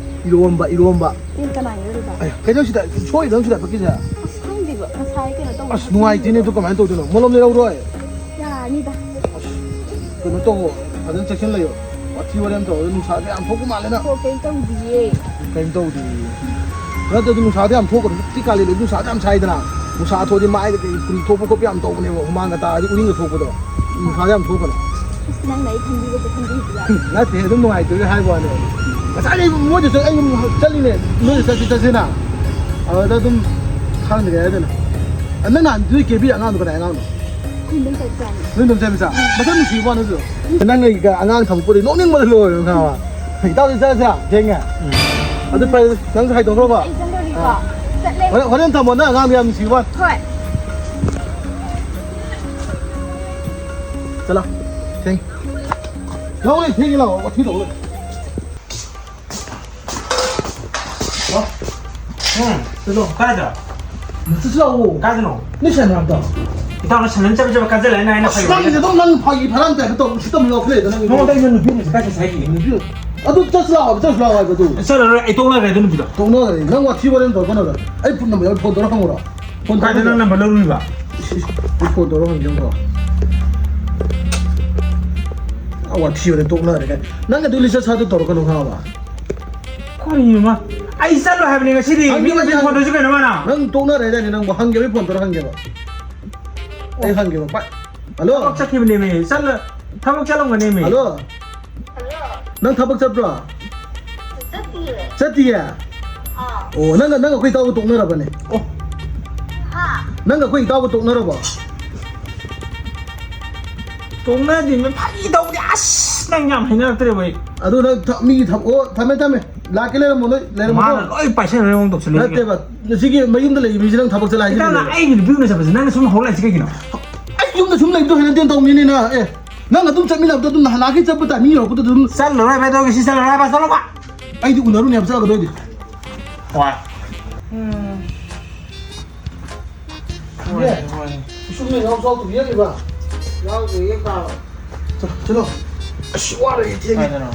ꯏꯔꯣꯝꯕ, ꯏꯔꯣꯝꯕ꯫ ꯑꯦ, ꯀꯅꯥ ꯏꯔꯣꯜꯂꯤꯕ? ꯑꯦ, ꯀꯩꯅꯣ ꯁꯤꯗ ꯁꯣꯏꯗꯅ ꯁꯤꯗ ꯄꯛꯀꯤꯁꯦ꯫ ꯑꯁ, ꯈꯪꯗꯦꯕ, ꯉꯁꯥꯏ ꯀꯩꯅꯣ ꯇꯧꯕ ꯑꯁ, ꯅꯨꯡꯉꯥꯏꯇꯦꯅꯦ, ꯑꯗꯨ ꯀꯃꯥꯏꯅ ꯇꯧꯗꯣꯏꯅꯣ? ꯃꯣꯂꯣꯝ ꯂꯩꯔꯧꯔꯣꯏ? ꯌꯥꯅꯤꯗ꯫ ꯑꯁ, ꯀꯩꯅꯣ ꯇꯧꯋꯣ, ꯐꯖꯅ ꯆꯦꯛꯁꯤꯟ ꯂꯩꯌꯣ꯫ ꯋꯥꯊꯤ ꯋꯥꯔꯦꯝ ꯇꯧꯔꯒ ꯅꯨꯡꯁꯥꯁꯦ ꯌꯥꯝ ꯊꯣꯛꯄ ꯃꯥꯜꯂꯦ ꯅꯪ꯫ ꯍꯣ, ꯀꯩꯝ ꯇꯧꯗꯤꯌꯦ꯫ ꯀꯩꯝ ꯇꯧꯗꯤꯌꯦ꯫ ꯅꯠꯇ꯭ꯔꯗꯤ ꯅꯨꯡꯁꯥꯗ ꯌꯥꯝ ꯊꯣꯛꯀꯅꯨ꯫ ꯍꯧꯖꯤꯛꯇꯤ ꯀꯥꯂꯦꯟ ꯑꯣꯏꯕ ꯅꯨꯡꯁꯥꯗ ꯌꯥꯝ ꯁꯥꯏꯗꯅ꯫ ꯅꯨꯡꯁꯥ ꯊꯣꯛꯑꯗꯤ ꯃꯥꯏꯗ ꯀꯩ ꯐꯨꯔꯤ ꯊꯣꯛꯄ ꯈꯣꯠꯄ ꯌꯥꯝ ꯇꯧꯕꯅꯦꯕ, ꯍꯨꯃꯥꯡꯒ ꯇꯥꯔꯗꯤ ꯎꯔꯤꯡꯒ ꯊꯣꯛꯄꯗꯣ꯫ ꯅꯨꯡꯁꯥꯗ ꯌꯥꯝ ꯊꯣꯛꯀꯅꯨ꯫ ꯅꯪꯅ ꯑꯩ ꯈꯟꯕꯤꯕꯁꯦ ꯈꯟꯕꯤꯕ ꯌꯥꯏ꯫ ꯅꯠꯇꯦ, ꯑꯗꯨꯝ ꯅꯨꯡꯉꯥꯏꯇꯕꯒꯤ ꯍꯥꯏꯕ ꯋꯥꯅꯦ꯫ ꯉꯁꯥꯏꯗꯩ ꯃꯣꯏꯗꯁꯨ ꯑꯩ ꯆꯠꯂꯤꯅꯦ, ꯅꯣꯏꯗ ꯆꯠꯁꯤ ꯆꯠꯁꯤꯅ꯫ ꯑꯗꯨꯗ ꯑꯗꯨꯝ ꯈꯪꯗ꯭ꯔꯦ ꯍꯥꯏꯗꯅ꯫ ꯑ, ꯅꯪ ꯅꯍꯥꯟ ꯅꯣꯏ ꯀꯦꯕꯤ ꯑꯉꯥꯡꯗꯣ ꯀꯅꯥꯏ ꯑꯉꯥꯡꯅꯣ? ꯑꯩꯈꯣꯏ ꯏꯟꯗꯣꯝꯆꯥ ꯏꯆꯥꯅꯤ꯫ ꯅꯣꯏ ꯏꯟꯗꯣꯝꯆꯥ ꯃꯆꯥ? ꯃꯁꯛ ꯅꯨꯡꯁꯤꯕ ꯋꯥꯅꯤ ꯑꯗꯨ꯫ ꯅꯪꯅ ꯑꯉꯥꯡ ꯊꯝꯃꯛꯄꯗꯤ ꯅꯣꯛꯅꯤꯡꯕꯗ ꯂꯣꯏꯔꯦ ꯈꯪꯉꯕ? ꯏꯇꯥꯎꯗꯤ ꯆꯠꯂꯁꯤꯔꯥ? ꯊꯦꯡꯉꯦ꯫ ꯑꯗꯨ ꯐꯔꯦ, ꯅꯪꯁꯨ ꯍꯥꯏꯗꯣꯛꯈ꯭ꯔꯣꯕ꯫ ꯑꯩ ꯆꯪꯗꯣꯔꯤꯀꯣ꯫ ꯑꯥ꯫ ꯆꯠꯂꯦ꯫ ꯍꯣꯔꯦꯟ, ꯍꯣꯔꯦꯟ ꯊꯝꯃꯣ, ꯅꯪ ꯑꯉꯥꯡꯗꯣ ꯌꯥꯝ ꯅꯨꯡꯁꯤꯕ ꯋꯥꯅꯤ꯫ ꯍꯣꯏ꯫ ꯆꯠꯂꯣ꯫ ꯊꯦꯡ꯫ ꯂꯥꯛꯑꯣ, ꯊꯦꯡꯉꯦ, ꯂꯥꯛꯑꯣ꯫ ꯋꯥꯊꯤ ꯇꯧ ꯂꯩ꯫ ꯂꯥꯛꯑꯣ꯫ ꯎꯝ꯫ ꯆꯠꯂꯣ꯫ ꯀꯥꯏꯗ? ꯆꯠꯁꯤ ꯂꯥꯛꯑꯣ꯫ ꯀꯥꯏꯗꯅꯣ? ꯅꯣꯏ ꯁꯦꯟꯗ꯭ꯔꯥꯝꯗꯣ꯫ ꯏꯇꯥꯎꯅ ꯁꯦꯟꯗ꯭ꯔꯥꯝ ꯆꯕꯦꯠ ꯆꯕꯦꯠ ꯀꯥꯖꯜꯂꯛꯑꯦ, ꯅꯪ ꯑꯩꯅ ꯑꯁ, ꯐꯥꯒꯤ ꯅꯪꯒꯤꯁꯦ ꯑꯣꯏꯔꯦ꯫ ꯑꯗꯨꯝ ꯅꯪ ꯐꯥꯒꯤ ꯐꯔꯥꯡ ꯇꯥꯏꯞꯇ ꯇꯧ, ꯎꯁꯤꯠꯇꯕ ꯌꯥꯎꯈꯠꯂꯛꯑꯦꯗ ꯅꯪꯒꯤ꯫ ꯅꯉꯣꯟꯗ ꯑꯩꯅ ꯅꯨꯄꯤꯅ ꯀꯥꯏ ꯆꯠꯁꯦ ꯍꯥꯏꯒꯦ? ꯅꯨꯄꯤ꯫ ꯑꯗꯨ ꯆꯠꯁꯤ ꯂꯥꯛꯑꯣ ꯍꯥꯏꯕ, ꯆꯠꯁꯤ ꯂꯥꯛꯑꯣ ꯍꯥꯏꯕ ꯑꯗꯨ꯫ ꯆꯠꯂꯔꯣꯏ, ꯑꯩ ꯇꯣꯛꯅꯈ꯭ꯔꯦ ꯑꯗꯨ ꯅꯨꯄꯤꯗꯣ꯫ ꯇꯣꯛꯅꯈ꯭ꯔꯦ? ꯅꯪ ꯋꯥꯊꯤ ꯋꯥꯔꯦꯝ ꯇꯧꯔꯛꯀꯅꯣꯗ꯫ ꯑꯩ ꯐꯣꯟ ꯅꯝꯕꯔ ꯐꯣꯟ ꯇꯧꯔ ꯍꯪꯉꯨꯔꯣ? ꯐꯣꯟ ꯀꯥꯏꯗ ꯇꯧꯔ ꯅꯪ ꯅꯝꯕꯔ ꯂꯧꯔꯨꯔꯤꯕ? ꯏꯁ, ꯏꯁ, ꯑꯩ ꯐꯣꯟ ꯇꯧꯔ ꯍꯪꯒꯦ ꯑꯃꯨꯛꯀꯣ꯫ ꯑ, ꯋꯥꯊꯤ ꯋꯥꯔꯦꯝ ꯇꯣꯛꯅꯔꯦ ꯀꯥꯏ꯫ ꯅꯪ ꯑꯗꯨ ꯂꯤꯆꯠ ꯁꯥꯠꯇꯣ ꯇꯧꯔꯛꯀꯅꯨ ꯈꯪꯉꯕ? ꯀꯔꯤꯅꯣ ꯃꯥ? ꯑꯩ ꯆꯠꯂꯣ ꯍꯥꯏꯕꯅꯦ ꯉꯁꯤꯗꯤ꯫ ꯍꯪꯒꯦ ꯃꯤꯅ ꯍꯪꯒꯦ ꯐꯣꯟ ꯇꯧꯔꯁꯨ ꯀꯩꯅꯣ ꯃꯥꯅ? ꯅꯪ ꯇꯣꯛꯅꯔꯦꯗꯥꯏꯅꯦ ꯅꯪꯕꯨ? ꯍꯪꯒꯦꯕ, ꯑꯩ ꯐꯣꯟ ꯇꯧꯔ ꯍꯪꯒꯦꯕ꯫ ꯑꯩ ꯍꯪꯒꯦꯕ꯫ ꯄꯥꯏ-, ꯍꯜꯂꯣ? ꯊꯕꯛ ꯆꯠꯈꯤꯕꯅꯦꯃꯤ꯫ ꯆꯠꯂ-, ꯊꯕꯛ ꯆꯠꯂꯝꯒꯅꯦꯃꯤ꯫ ꯍꯜꯂꯣ? ꯍꯜꯂꯣ? ꯅꯪ ꯊꯕꯛ ꯆꯠꯄ꯭ꯔꯣ? ꯆꯠꯇꯤꯌꯦ꯫ ꯆꯠꯇꯤꯌꯦ? ꯑꯥ꯫ ꯑꯣ, ꯅꯪꯒ, ꯅꯪꯒ ꯑꯩꯈꯣꯏ ꯏꯇꯥꯎꯒ ꯇꯣꯛꯅꯔꯕꯅꯦ? ꯑꯣ꯫ ꯍꯥ? ꯅꯪꯒ ꯑꯩꯈꯣꯏ ꯏꯇꯥꯎꯒ ꯇꯣꯛꯅꯔꯕꯣ? ꯇꯣꯛꯅꯗꯤꯃꯤ, ꯐꯥꯒꯤ ꯇꯧꯕꯅꯤ꯫ ꯑꯁ, ꯅꯪ ꯌꯥꯝ ꯍꯩꯅꯔꯛꯇ꯭ꯔꯦꯕ ꯑꯩ꯫ ꯑꯗꯨ ꯅꯪ ꯊ-, ꯃꯤꯒꯤ ꯊꯕꯛ, ꯑꯣ, ꯊꯝꯃꯦ, ꯊꯝꯃꯦ꯫ ꯂꯥꯛꯀꯦ ꯂꯩꯔꯝꯃꯣ, ꯅꯣꯏ ꯂꯩꯔꯝꯃꯣꯀꯣ꯫ ꯃꯥꯅ ꯂꯣꯏ ꯄꯥꯏꯁꯟꯅꯕꯩ ꯃꯑꯣꯡ ꯇꯧꯁꯜꯂꯛꯏꯁꯦ꯫ ꯅꯠꯇꯦꯕ, ꯁꯤꯒꯤ ꯃꯌꯨꯝꯗ ꯂꯩꯕ ꯃꯤꯁꯦ ꯅꯪ ꯊꯕꯛ ꯆꯠꯂꯦ ꯍꯥꯏꯁꯤꯅꯦ꯫ ꯏꯇꯥꯎꯅ ꯑꯩꯒꯤ ꯅꯨꯄꯤ ꯎꯅ ꯆꯠꯄꯁꯦ ꯅꯪꯅ ꯁꯨꯝ ꯍꯧ ꯂꯥꯛꯏꯁꯦ ꯀꯩꯒꯤꯅꯣ? ꯑꯩ ꯌꯨꯝꯗ ꯁꯨꯝ ꯂꯩꯕꯗꯣ ꯍꯩꯅꯗꯦꯅ ꯇꯧꯕꯅꯤꯅꯦ ꯅ꯫ ꯑꯦ, ꯅꯪ ꯑꯗꯨꯝ ꯆꯠꯃꯤꯟꯅꯕꯗꯣ ꯑꯗꯨꯝ ꯅꯍꯥꯟ ꯅꯍꯥꯟꯒꯤ ꯆꯠꯄ ꯇꯥꯏꯃꯤꯡ ꯌꯧꯔꯛꯄꯗ ꯑꯗꯨꯝ ꯆꯠꯂꯔꯣꯏ ꯍꯥꯏꯕ, ꯑꯗꯨꯒꯤ ꯁꯤ ꯆꯠꯂꯔꯣꯏ ꯍꯥꯏꯕ, ꯆꯠꯂꯣꯕ꯫ ꯑꯩꯗꯤ ꯎꯅꯔꯨꯅꯦ ꯍꯥꯏꯕ ꯆꯠꯂꯒꯗꯣꯏꯗꯤ꯫ ꯍꯣꯏ꯫ ꯎꯝ꯫ ꯍꯣꯏ, ꯍꯣꯏ꯫ ꯏꯁꯨꯝꯅ ꯌꯥꯎ ꯆꯥꯎ ꯇꯨꯕꯤꯔꯛꯂꯤꯕ? ꯌꯥꯎꯗꯦꯌꯦ, ꯀꯥꯎ꯫ ꯆꯠꯂꯣ, ꯆꯠꯂꯣ꯫ ꯑꯁ, ꯋꯥꯔꯦ, ꯊꯦꯡꯉꯦ꯫ ꯀꯥꯏꯗꯅꯣ?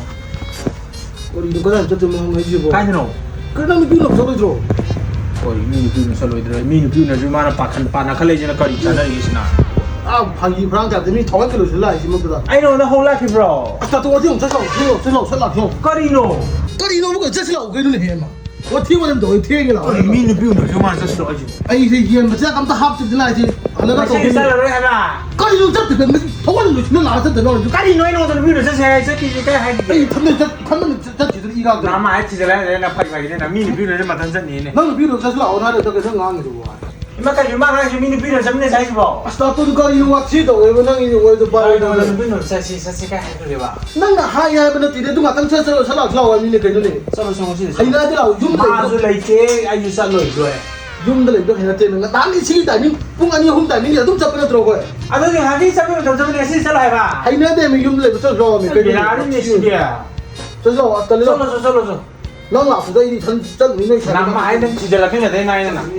ꯀꯔꯤꯅꯣ, ꯀꯗꯥꯏ ꯆꯠꯇꯣꯏꯅꯣ ꯍꯥꯏꯁꯤꯕꯣ? ꯀꯥꯏꯗꯅꯣ? ꯀꯔꯤ ꯅꯪ ꯅꯨꯄꯤ ꯎꯅꯕ ꯆꯠꯂꯣꯏꯗ꯭ꯔꯣ? ꯀꯔꯤ ꯃꯤ ꯅꯨꯄꯤ ꯎꯅ ꯆꯠꯂꯣꯏꯗ꯭ꯔꯣ? ꯃꯤ ꯅꯨꯄꯤ ꯎꯅꯔꯁꯨ ꯃꯥꯅ ꯄꯥꯈꯠ-, ꯄꯥꯅ ꯈꯜꯂꯛꯏꯁꯤꯅ ꯀꯔꯤ ꯆꯥꯟꯅꯔꯤꯒꯦ ꯁꯤꯅ? ꯑꯥ, ꯐꯥꯒꯤ ꯐꯔꯥꯡ ꯇꯥꯗꯦ, ꯃꯤ ꯊꯋꯥꯏ ꯀꯩꯅꯣꯁꯤꯗ ꯂꯥꯛꯏꯁꯤꯃꯛꯇꯗ꯫ ꯑꯩ ꯅꯉꯣꯟꯗ ꯍꯧ ꯂꯥꯛꯈꯤꯕ꯭ꯔꯣ? ꯑꯁ, ꯇꯥꯇꯣ, ꯉꯁꯤ ꯑꯃꯨꯛ ꯆꯠꯁꯤ ꯂꯥꯛꯑꯣ, ꯆꯠꯁꯤ ꯂꯥꯛꯑꯣ, ꯆꯠꯁꯤ ꯂꯥꯛꯑꯣ, ꯆꯠꯁꯤ ꯂꯥꯛꯑꯣ꯫ ꯀꯔꯤꯅꯣ? ꯀꯔꯤꯅꯣꯕꯨ ꯀꯩꯅꯣ? ꯆꯠꯁꯤ ꯂꯥꯛꯑꯣ, ꯀꯩꯅꯣꯅꯦ ꯍꯦ, ꯃꯥ? ꯋꯥꯊꯤ ꯋꯥꯔꯦꯝ ꯇꯧꯋꯦ, ꯊꯦꯡꯉꯦ ꯂꯥꯛꯑꯣ꯫ ꯀꯔꯤ ꯃꯤ ꯅꯨꯄꯤ ꯎꯅꯔꯁꯨ ꯃꯥꯅ ꯆꯠꯁꯤ ꯂꯥꯛꯑꯣ ꯍꯥꯏꯁꯤꯕꯣ? ꯑꯩꯁꯦ ꯌꯦꯟ ꯃꯆꯥꯛ ꯑꯝꯇ ꯍꯥꯞꯇ꯭ꯔꯗꯤ ꯂꯥꯛꯏꯁꯦ꯫ ꯍꯜꯂꯒ ꯉꯁꯤꯗꯤ ꯇꯧꯗꯣꯏꯅꯤ꯫ ꯆꯠꯂꯔꯣꯏ ꯍꯥꯏꯕ꯫ ꯀꯔꯤꯅꯣ ꯆꯠꯇꯕ? ꯊꯋꯥꯏ ꯂꯣꯏꯁꯤꯟꯅ ꯂꯥꯛꯑ ꯆꯠꯇꯕ ꯍꯧꯖꯤꯛ꯫ ꯀꯔꯤꯅꯣ ꯑꯩ ꯅꯉꯣꯟꯗ ꯅꯨꯄꯤꯗꯣ ꯆꯠꯁꯦ ꯍꯥꯏ ꯆꯠꯈꯤꯁꯦ ꯀꯥꯏ ꯍꯥꯏꯈꯤꯒꯦ? ꯑꯩ ꯏꯊꯟꯗ ꯆꯠ-, ꯏꯊꯟꯗ ꯆꯠꯈꯤꯗꯅ ꯏ ꯀꯥꯕꯗꯣ꯫ ꯅꯃꯥ ꯍꯥꯏ ꯊꯤꯖꯤꯜꯂꯦ ꯍꯥꯏꯗ꯭ꯔꯦ ꯅ ꯐꯩ ꯐꯩꯒꯤꯅꯦ ꯅ ꯃꯤ ꯅꯨꯄꯤꯗꯨꯅ ꯃꯊꯟ ꯆꯠꯅꯤꯅꯦ꯫ ꯅꯪ ꯅꯨꯄꯤꯗꯣ ꯆꯠꯁꯤ ꯂꯥꯛꯑꯣ ꯍꯥꯏꯔ ꯀꯩꯅꯣ ꯉꯥꯡꯉꯤꯗꯨꯕꯣ? ꯏꯃꯥ ꯀꯔꯤꯅꯣ ꯃꯥ ꯍꯥꯏꯁꯤ ꯃꯤ ꯅꯨꯄꯤꯗꯨꯅ ꯆꯠꯃꯤꯟꯅꯁꯦ ꯍꯥꯏꯁꯤꯕꯣ? ꯑꯁ ꯇꯥꯇꯣꯟ ꯀꯔꯤꯅꯣ ꯋꯥꯊꯤ ꯇꯧꯋꯦꯕ ꯅꯪꯒꯤ ꯋꯥꯔꯤꯗꯣ ꯄꯥꯏꯔꯣ ꯀꯔꯤꯅꯣ ꯅꯪ꯫ ꯅꯨꯄꯤꯗꯨꯅ ꯆꯠꯁꯤ ꯆꯠꯁꯤ ꯀꯥꯏ ꯍꯥꯏꯈ꯭ꯔꯒꯦꯕ? ꯅꯪꯅ ꯍꯥꯏ ꯍꯥꯏꯕ ꯅꯠꯇꯦꯅꯦ ꯑꯗꯨ ꯉꯥꯛꯇꯪ ꯆꯠ ꯆꯠꯂꯣ ꯁꯠ ꯂꯥꯛꯁꯤ ꯂꯥꯛꯑꯣ ꯍꯥꯏꯕꯅꯤꯅꯦ ꯀꯩꯅꯣꯅꯦ꯫ ꯆꯠꯂꯣ ꯆꯠꯂꯣ ꯉꯁꯤꯗꯤ ꯆꯠꯂꯣ꯫ ꯍꯩꯅꯗꯦ ꯂꯥꯛꯑꯣ ꯌꯨꯝꯗ ꯃꯥꯁꯨ ꯂꯩꯕꯗꯣ꯫ ꯂꯩꯇꯦ ꯑꯩꯁꯨ ꯆꯠꯂꯣꯏꯗꯣꯏ꯫ ꯌꯨꯝꯗ ꯂꯩꯕꯗꯣ ꯍꯩꯅꯗꯦ ꯅꯪ ꯅꯍꯥꯟ ꯁꯤꯒꯤ ꯇꯥꯏꯃꯤꯡ ꯄꯨꯡ ꯑꯅꯤ ꯑꯍꯨꯝ ꯇꯥꯏꯃꯤꯡꯁꯦ ꯑꯗꯨꯝ ꯆꯠꯄ ꯅꯠꯇ꯭ꯔꯣ ꯑꯩꯈꯣꯏ? ꯑꯗꯨꯗꯤ ꯉꯥꯏꯍꯥꯛꯀꯤ ꯆꯠꯄ ꯃꯇꯝ ꯆꯠꯄꯅꯦ ꯉꯁꯤꯗꯤ ꯆꯠꯂꯣ ꯍꯥꯏꯕ꯫ ꯍꯩꯅꯗꯦ ꯃꯤ ꯌꯨꯝꯗ ꯂꯩꯕ ꯆꯠꯂꯣ ꯃꯤ ꯀꯩꯅꯣ? ꯕꯦꯔꯥꯅꯤꯅꯦ ꯁꯤꯗꯤ꯫ ꯆꯠꯂꯣ ꯑꯁ ꯇꯜꯂꯦ ꯂꯥꯛꯑꯣ꯫ ꯆꯠꯂꯣ ꯆꯠꯂꯣ ꯆꯠꯂꯣ꯫ ꯅꯪ ꯂꯥꯛꯄꯗ ꯑꯩꯗꯤ ꯏꯊꯟ ꯆꯠꯂꯨꯅꯤ ꯅꯣꯏ ꯁꯥꯏ ꯅꯃꯥ ꯍꯥꯏ ꯅꯪ ꯊꯤꯖꯤꯜꯂꯛꯈꯤꯅꯗꯦ ꯅꯥꯏꯅ ꯅꯪ꯫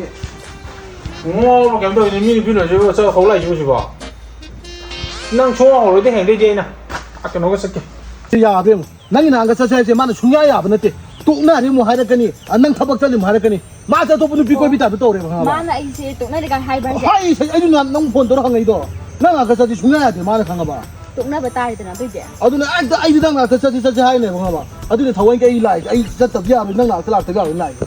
ꯉꯥꯎꯔꯕ ꯀꯩꯅꯣ ꯇꯧꯋꯤꯅꯦ ꯃꯤ ꯅꯨꯄꯤ ꯂꯣꯏꯁꯤꯕꯨ ꯆꯠ ꯍꯧ ꯂꯥꯛꯏꯁꯤꯕꯨ ꯁꯤꯕꯣ꯫ ꯅꯪ ꯁꯨꯡꯍꯧ ꯍꯧꯔꯣꯏꯗꯤ ꯍꯌꯦꯡꯗꯩꯗꯤ ꯑꯩꯅ ꯑ ꯀꯩꯅꯣꯒ ꯆꯠꯀꯦ꯫ ꯁꯤ ꯌꯥꯕ꯭ꯔꯥ ꯌꯦꯡꯉꯨ꯫ ꯅꯪꯒꯤ ꯅꯍꯥꯟꯒ ꯆꯠꯁꯦ ꯍꯥꯏꯁꯦ ꯃꯥꯅ ꯁꯨꯡꯌꯥ ꯌꯥꯕ ꯅꯠꯇꯦ꯫ ꯇꯣꯛꯅꯔꯦ ꯑꯃꯨꯛ ꯍꯥꯏꯔꯛꯀꯅꯤ꯫ ꯑ, ꯅꯪ ꯊꯕꯛ ꯆꯠꯂꯤ ꯑꯃꯨꯛ ꯍꯥꯏꯔꯛꯀꯅꯤ꯫ ꯃꯥꯁꯦ ꯑꯇꯣꯞꯄ ꯅꯨꯄꯤ ꯀꯣꯏꯕꯤ ꯇꯥꯏꯞꯇ ꯇꯧꯔꯦꯕ ꯈꯪꯉꯕ? ꯃꯥꯅ ꯑꯩꯁꯦ ꯇꯣꯛꯅꯔꯦ ꯀꯥꯏ ꯍꯥꯏꯕ꯭ꯔꯥ ꯍꯥꯏꯁꯦ? ꯍꯥꯏ, ꯁꯤ ꯑꯩꯁꯨ ꯅꯍꯥꯟ ꯅꯪ ꯐꯣꯟ ꯇꯧꯔ ꯍꯪꯉꯛꯏꯗꯣ꯫ ꯅꯪ ꯉꯥꯛꯇ ꯆꯠꯁꯤ ꯁꯨꯡꯌꯥ ꯌꯥꯗꯦ ꯃꯥꯅ ꯈꯪꯉꯕ? ꯇꯣꯛꯅꯕ ꯇꯥꯔꯦꯗꯅ ꯑꯗꯨꯏꯗꯤ꯫ ꯑꯗꯨꯅ ꯍꯦꯛꯇ ꯑꯩꯗꯤ ꯅꯪ ꯉꯥꯛꯇ ꯆꯠꯁꯤ ꯆꯠꯁꯤ ꯍꯥꯏꯅꯦꯕ ꯈꯪꯉꯕ? ꯑꯗꯨꯅ ꯊꯑꯣꯏꯒꯤ ꯑꯩ ꯂꯥꯛꯏꯁꯦ꯫ ꯑꯩ ꯆꯠꯇꯕꯗꯤ ꯌꯥꯔꯣꯏ, ꯅꯪ ꯉꯥꯛꯇ ꯂꯥꯛꯇꯕ ꯌꯥꯔꯣꯏ ꯂꯥꯛꯏꯁꯦ꯫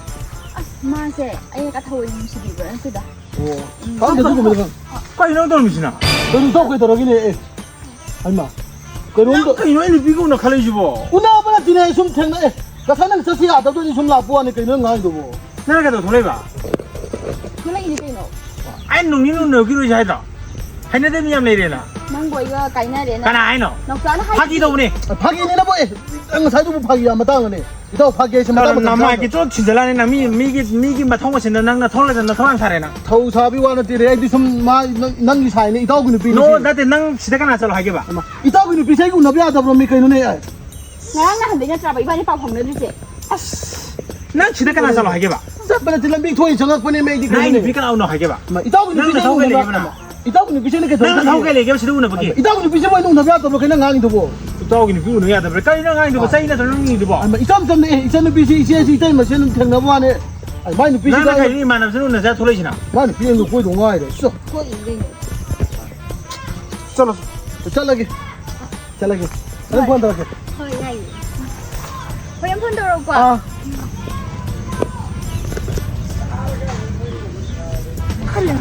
ꯑꯁ ꯃꯥꯁꯦ ꯑꯩꯅ ꯀꯥ ꯊꯑꯣꯏ ꯅꯨꯡꯁꯤꯕꯤꯕ ꯅꯠꯇꯦꯗ꯫ ꯑꯣ꯫ ꯎꯝ꯫ ꯈꯪꯗꯦ ꯑꯗꯨꯒꯨꯝꯕꯗꯤ ꯈꯪ-, ꯀꯩꯅꯣ ꯅꯪ ꯇꯧꯔꯝꯃꯤꯁꯤꯅ? ꯀꯩꯅꯣ ꯇꯧ ꯀꯩꯗꯧꯔꯒꯦꯅꯦ? ꯑꯦ꯫ ꯍꯩꯃꯥ꯫ ꯀꯩꯅꯣꯝ ꯅꯪ ꯇꯧ-, ꯀꯩꯅꯣ ꯑꯩ ꯅꯨꯄꯤꯒ ꯎꯅ ꯈꯜꯂꯛꯏꯁꯤꯕꯣ? ꯎꯅꯕ ꯅꯠꯇꯦꯅꯦ, ꯑꯩ ꯁꯨꯝ ꯊꯦꯡꯅ-, ꯑꯦ, ꯉꯁꯥꯏ ꯅꯪ ꯆꯠꯁꯤ ꯌꯥꯗꯕꯗꯨꯗꯤ ꯁꯨꯝ ꯂꯥꯛꯄ ꯋꯥꯅꯤ, ꯀꯩꯅꯣ ꯅꯪ ꯉꯥꯡꯉꯤꯗꯨꯕꯣ? ꯅꯪꯅ ꯀꯩꯗꯧ ꯊꯣꯛꯂꯛꯏꯕ? ꯊꯣꯛꯂꯛꯏꯅꯤ ꯀꯩꯅꯣ꯫ ꯑꯩ ꯅꯨꯡꯅꯤ ꯎꯅꯈꯤꯔꯣꯏꯁꯦ ꯍꯥꯏꯗ꯭ꯔꯣ? ꯍꯩꯅꯗꯕ ꯃꯤ ꯌꯥꯝ ꯂꯩꯔꯦꯅ꯫ ꯅꯪꯕꯨ ꯑꯩꯒ ꯀꯥꯏꯅꯔꯦꯅ꯫ ꯀꯅꯥ ꯍꯥꯏꯅꯣ? ꯅꯥꯎꯆꯥꯅ ꯍꯥꯏ-, ꯐꯥꯒꯤ ꯇꯧꯕꯅꯦ꯫ ꯐꯥꯒꯤꯅꯤꯅꯕꯣ, ꯑꯦ, ꯅꯪ ꯉꯁꯥꯏꯗꯨꯕꯨ ꯐꯥꯒꯤ ꯌꯥꯝ ꯃꯇꯥꯡꯅꯅꯦ꯫ ꯏꯇꯥꯎ ꯐꯥꯒꯦ ꯍꯥꯏꯁꯦ ꯃꯇꯥꯡ ꯃꯇꯝ ꯅꯃꯥꯏ ꯆꯥꯗ꯭ꯔꯣ? ꯀꯤꯆꯣꯠ ꯊꯤꯟꯖꯜꯂꯛꯑꯅꯤ ꯅꯪ꯫ ꯃꯤ, ꯃꯤꯒꯤ, ꯃꯤꯒꯤ ꯃꯊꯧ ꯃꯁꯤꯟꯗ ꯅꯪ ꯅꯊꯧ ꯂꯩꯇꯅ ꯅꯊꯧ ꯌꯥꯝ ꯁꯥꯔꯦ ꯅꯪ꯫ ꯊꯧ ꯁꯥꯕꯤ ꯋꯥ ꯅꯠꯇꯦꯅꯦ꯫ ꯑꯩꯗꯤ ꯁꯨꯝ ꯃꯥ, ꯅꯪ, ꯅꯪꯒꯤ ꯁꯥꯏꯅꯦ, ꯏꯇꯥꯎꯒꯤ ꯅꯨꯄꯤꯅꯤ ꯅꯣ, ꯁꯤ꯫ ꯅꯠꯇꯦ, ꯅꯪ ꯁꯤꯗ ꯀꯅꯥ ꯆꯠꯂꯣ ꯍꯥꯏꯒꯦꯕ? ꯏꯃꯥ, ꯏꯇꯥꯎꯒꯤ ꯅꯨꯄꯤꯁꯦ ꯑꯩꯒ ꯎꯅꯕ ꯌꯥꯗꯕ꯭ꯔꯣ ꯃꯤ ꯀꯩꯅꯣꯅꯦ? ꯉꯔꯥꯡ ꯅꯍꯥꯟꯗꯩ ꯅꯠꯇ꯭ꯔꯕ ꯏꯕꯥꯅꯤ ꯄꯥꯎ ꯐꯥꯎꯅꯗ꯭ꯔꯤꯁꯦ? ꯑꯁ, ꯅꯪ ꯁꯤꯗ ꯀꯅꯥ ꯆꯠꯂꯣ ꯍꯥꯏꯒꯦꯕ? ꯆꯠꯄ ꯅꯠꯇꯦ, ꯂꯝꯕꯤ ꯊꯣꯛꯏ ꯆꯪꯉꯛꯄꯅꯦ ꯃꯤ ꯑꯩꯗꯤ ꯅꯪ ꯑꯩ ꯀꯩꯅꯣꯅꯦ꯫ ꯅꯨꯄꯤ ꯀꯅꯥ ꯎꯅꯣ ꯍꯥꯏꯒꯦꯕ? ꯏꯃꯥ, ꯏꯇꯥꯎꯒꯤ ꯅꯪ ꯅꯨꯄꯤꯁꯦ ꯅꯊꯧ ꯑꯩꯒ ꯀꯩ ꯎꯅꯕ ꯂꯩꯒꯦꯕ ꯅꯪ? ꯌꯥ-, ꯏꯇꯥꯎꯒꯤ ꯅꯨꯄꯤꯁꯦ ꯑꯩꯅ ꯅꯪ ꯅꯊꯧ ꯀꯩꯗꯧꯔꯤꯒꯦ? ꯀꯩ ꯂꯩꯒꯦꯕ ꯁꯤꯗ ꯎꯅꯕꯒꯤ? ꯏꯇꯥꯎꯒꯤ ꯅꯨꯄꯤꯁꯦ ꯃꯣꯏꯅ ꯎꯅꯕ ꯌꯥꯗꯕ꯭ꯔꯣ ꯀꯩꯅꯣ ꯉꯥꯡꯉꯤꯗꯨꯕꯣ? ꯏꯇꯥꯎꯒꯤ ꯅꯨꯄꯤ ꯎꯅ ꯌꯥꯗꯕ꯭ꯔꯥ? ꯀꯔꯤꯅꯣ ꯉꯥꯡꯉꯤꯗꯨꯕꯣ? ꯆꯩ ꯅꯠꯇ꯭ꯔꯣ ꯅꯪ ꯉꯥꯡꯉꯤꯗꯨꯕꯣ? ꯏꯃꯥ, ꯏꯆꯝ ꯆꯝꯅ, ꯑꯦ, ꯏꯆꯟ ꯅꯨꯄꯤꯁꯤ ꯏꯆꯦꯁꯤ ꯏꯇꯩꯃ ꯁꯤ ꯑꯗꯨꯝ ꯊꯦꯡꯅꯕ ꯋꯥꯅꯦ꯫ ꯑꯩ ꯃꯥꯏ ꯅꯨꯄꯤꯁꯤꯗ ꯅꯪꯅ ꯑꯩ ꯀꯩꯅꯣ ꯏꯃꯥꯟꯅꯕꯁꯤꯅ ꯎꯅꯖ ꯊꯣꯛꯂꯛꯏꯁꯤꯅ? ꯃꯥꯏ ꯅꯨꯄꯤ ꯑꯩꯅ ꯀꯣꯏꯗꯧ ꯉꯥꯏꯔꯦ꯫ ꯆꯣ꯫ ꯀꯣꯏꯗꯣꯏꯅꯦ꯫ ꯆꯠꯂꯣ꯫ ꯆꯠꯂꯒꯦ꯫ ꯆꯠꯂꯒꯦ꯫ ꯅꯪ ꯍꯣꯏ꯫ ꯐꯣꯟ ꯇꯧꯔꯛꯀꯦ꯫ ꯍꯣꯏ, ꯌꯥꯏꯌꯦ꯫ ꯍꯣꯔꯦꯟ ꯐꯣꯟ ꯇꯧꯔꯛꯎꯀꯣ꯫ ꯑꯥ꯫ ꯈꯜꯂꯦ꯫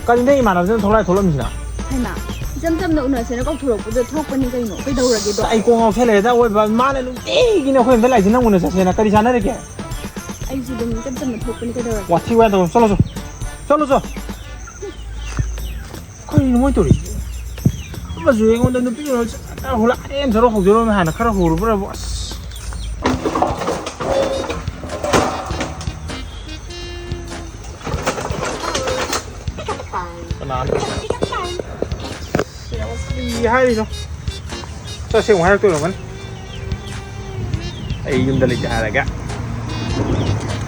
ꯀꯔꯤꯅꯣ ꯏꯃꯥꯟꯅꯕꯁꯤꯅ ꯊꯣꯛꯂꯛꯑ ꯊꯣꯛꯂꯛꯑꯝꯃꯤꯁꯤꯅ? ꯍꯩꯃꯥ, ꯏꯆꯝ ꯆꯝꯅ ꯎꯅꯁꯦꯅ ꯀꯧꯊꯣꯔꯛꯄꯗ ꯊꯣꯛꯄꯅꯤ ꯀꯩꯅꯣ, ꯀꯩꯗꯧꯔꯒꯦꯗꯣ? ꯑꯁ, ꯑꯩ ꯀꯣꯛ ꯉꯥꯎꯁꯜꯂꯛꯑꯦꯗ, ꯑꯋꯣꯏꯕ꯫ ꯃꯥꯅ ꯅꯨꯡꯇꯤꯒꯤꯅꯦ ꯑꯩꯈꯣꯏ ꯌꯨꯝꯗ ꯂꯥꯛꯏꯁꯦ, ꯅꯪ ꯎꯅ ꯆꯠꯁꯦꯅ꯫ ꯀꯔꯤ ꯆꯥꯟꯅꯔꯤꯒꯦ? ꯑꯩꯁꯨ ꯑꯗꯨꯝ ꯏꯆꯝ ꯆꯝꯅ ꯊꯣꯛꯄꯅꯤ, ꯀꯩꯗꯧꯔꯒꯦ? ꯋꯥꯊꯤ ꯋꯥ ꯇꯧꯔꯣ, ꯆꯠꯂꯣ, ꯆꯠꯂꯣ꯫ ꯆꯠꯂꯣ, ꯆꯠꯂꯣ꯫ ꯀꯔꯤꯅꯣ ꯃꯣꯏ ꯇꯧꯔꯤꯁꯦ? ꯑꯃꯁꯨ ꯑꯩꯉꯣꯟꯗ ꯅꯨꯄꯤ ꯎꯅꯕ ꯆꯠ-, ꯍꯧꯂꯛ-, ꯑꯩ ꯑꯃ ꯆꯠꯂꯣ ꯍꯧꯖꯔꯣ ꯍꯥꯟꯅ ꯈꯔ ꯍꯧꯔꯨꯕ꯭ꯔꯕꯨ, ꯑꯁ꯫ ꯀꯅꯥꯅꯣ? ꯀꯔꯤ ꯍꯥꯏꯔꯤꯅꯣ? ꯆꯠꯁꯦ ꯑꯃꯨꯛ ꯍꯥꯏꯔꯛꯇꯣꯏ ꯑꯣꯏꯔꯝꯒꯅꯤ꯫ ꯑꯩ ꯌꯨꯝꯗ ꯂꯩꯇꯦ ꯍꯥꯏꯔꯒ꯫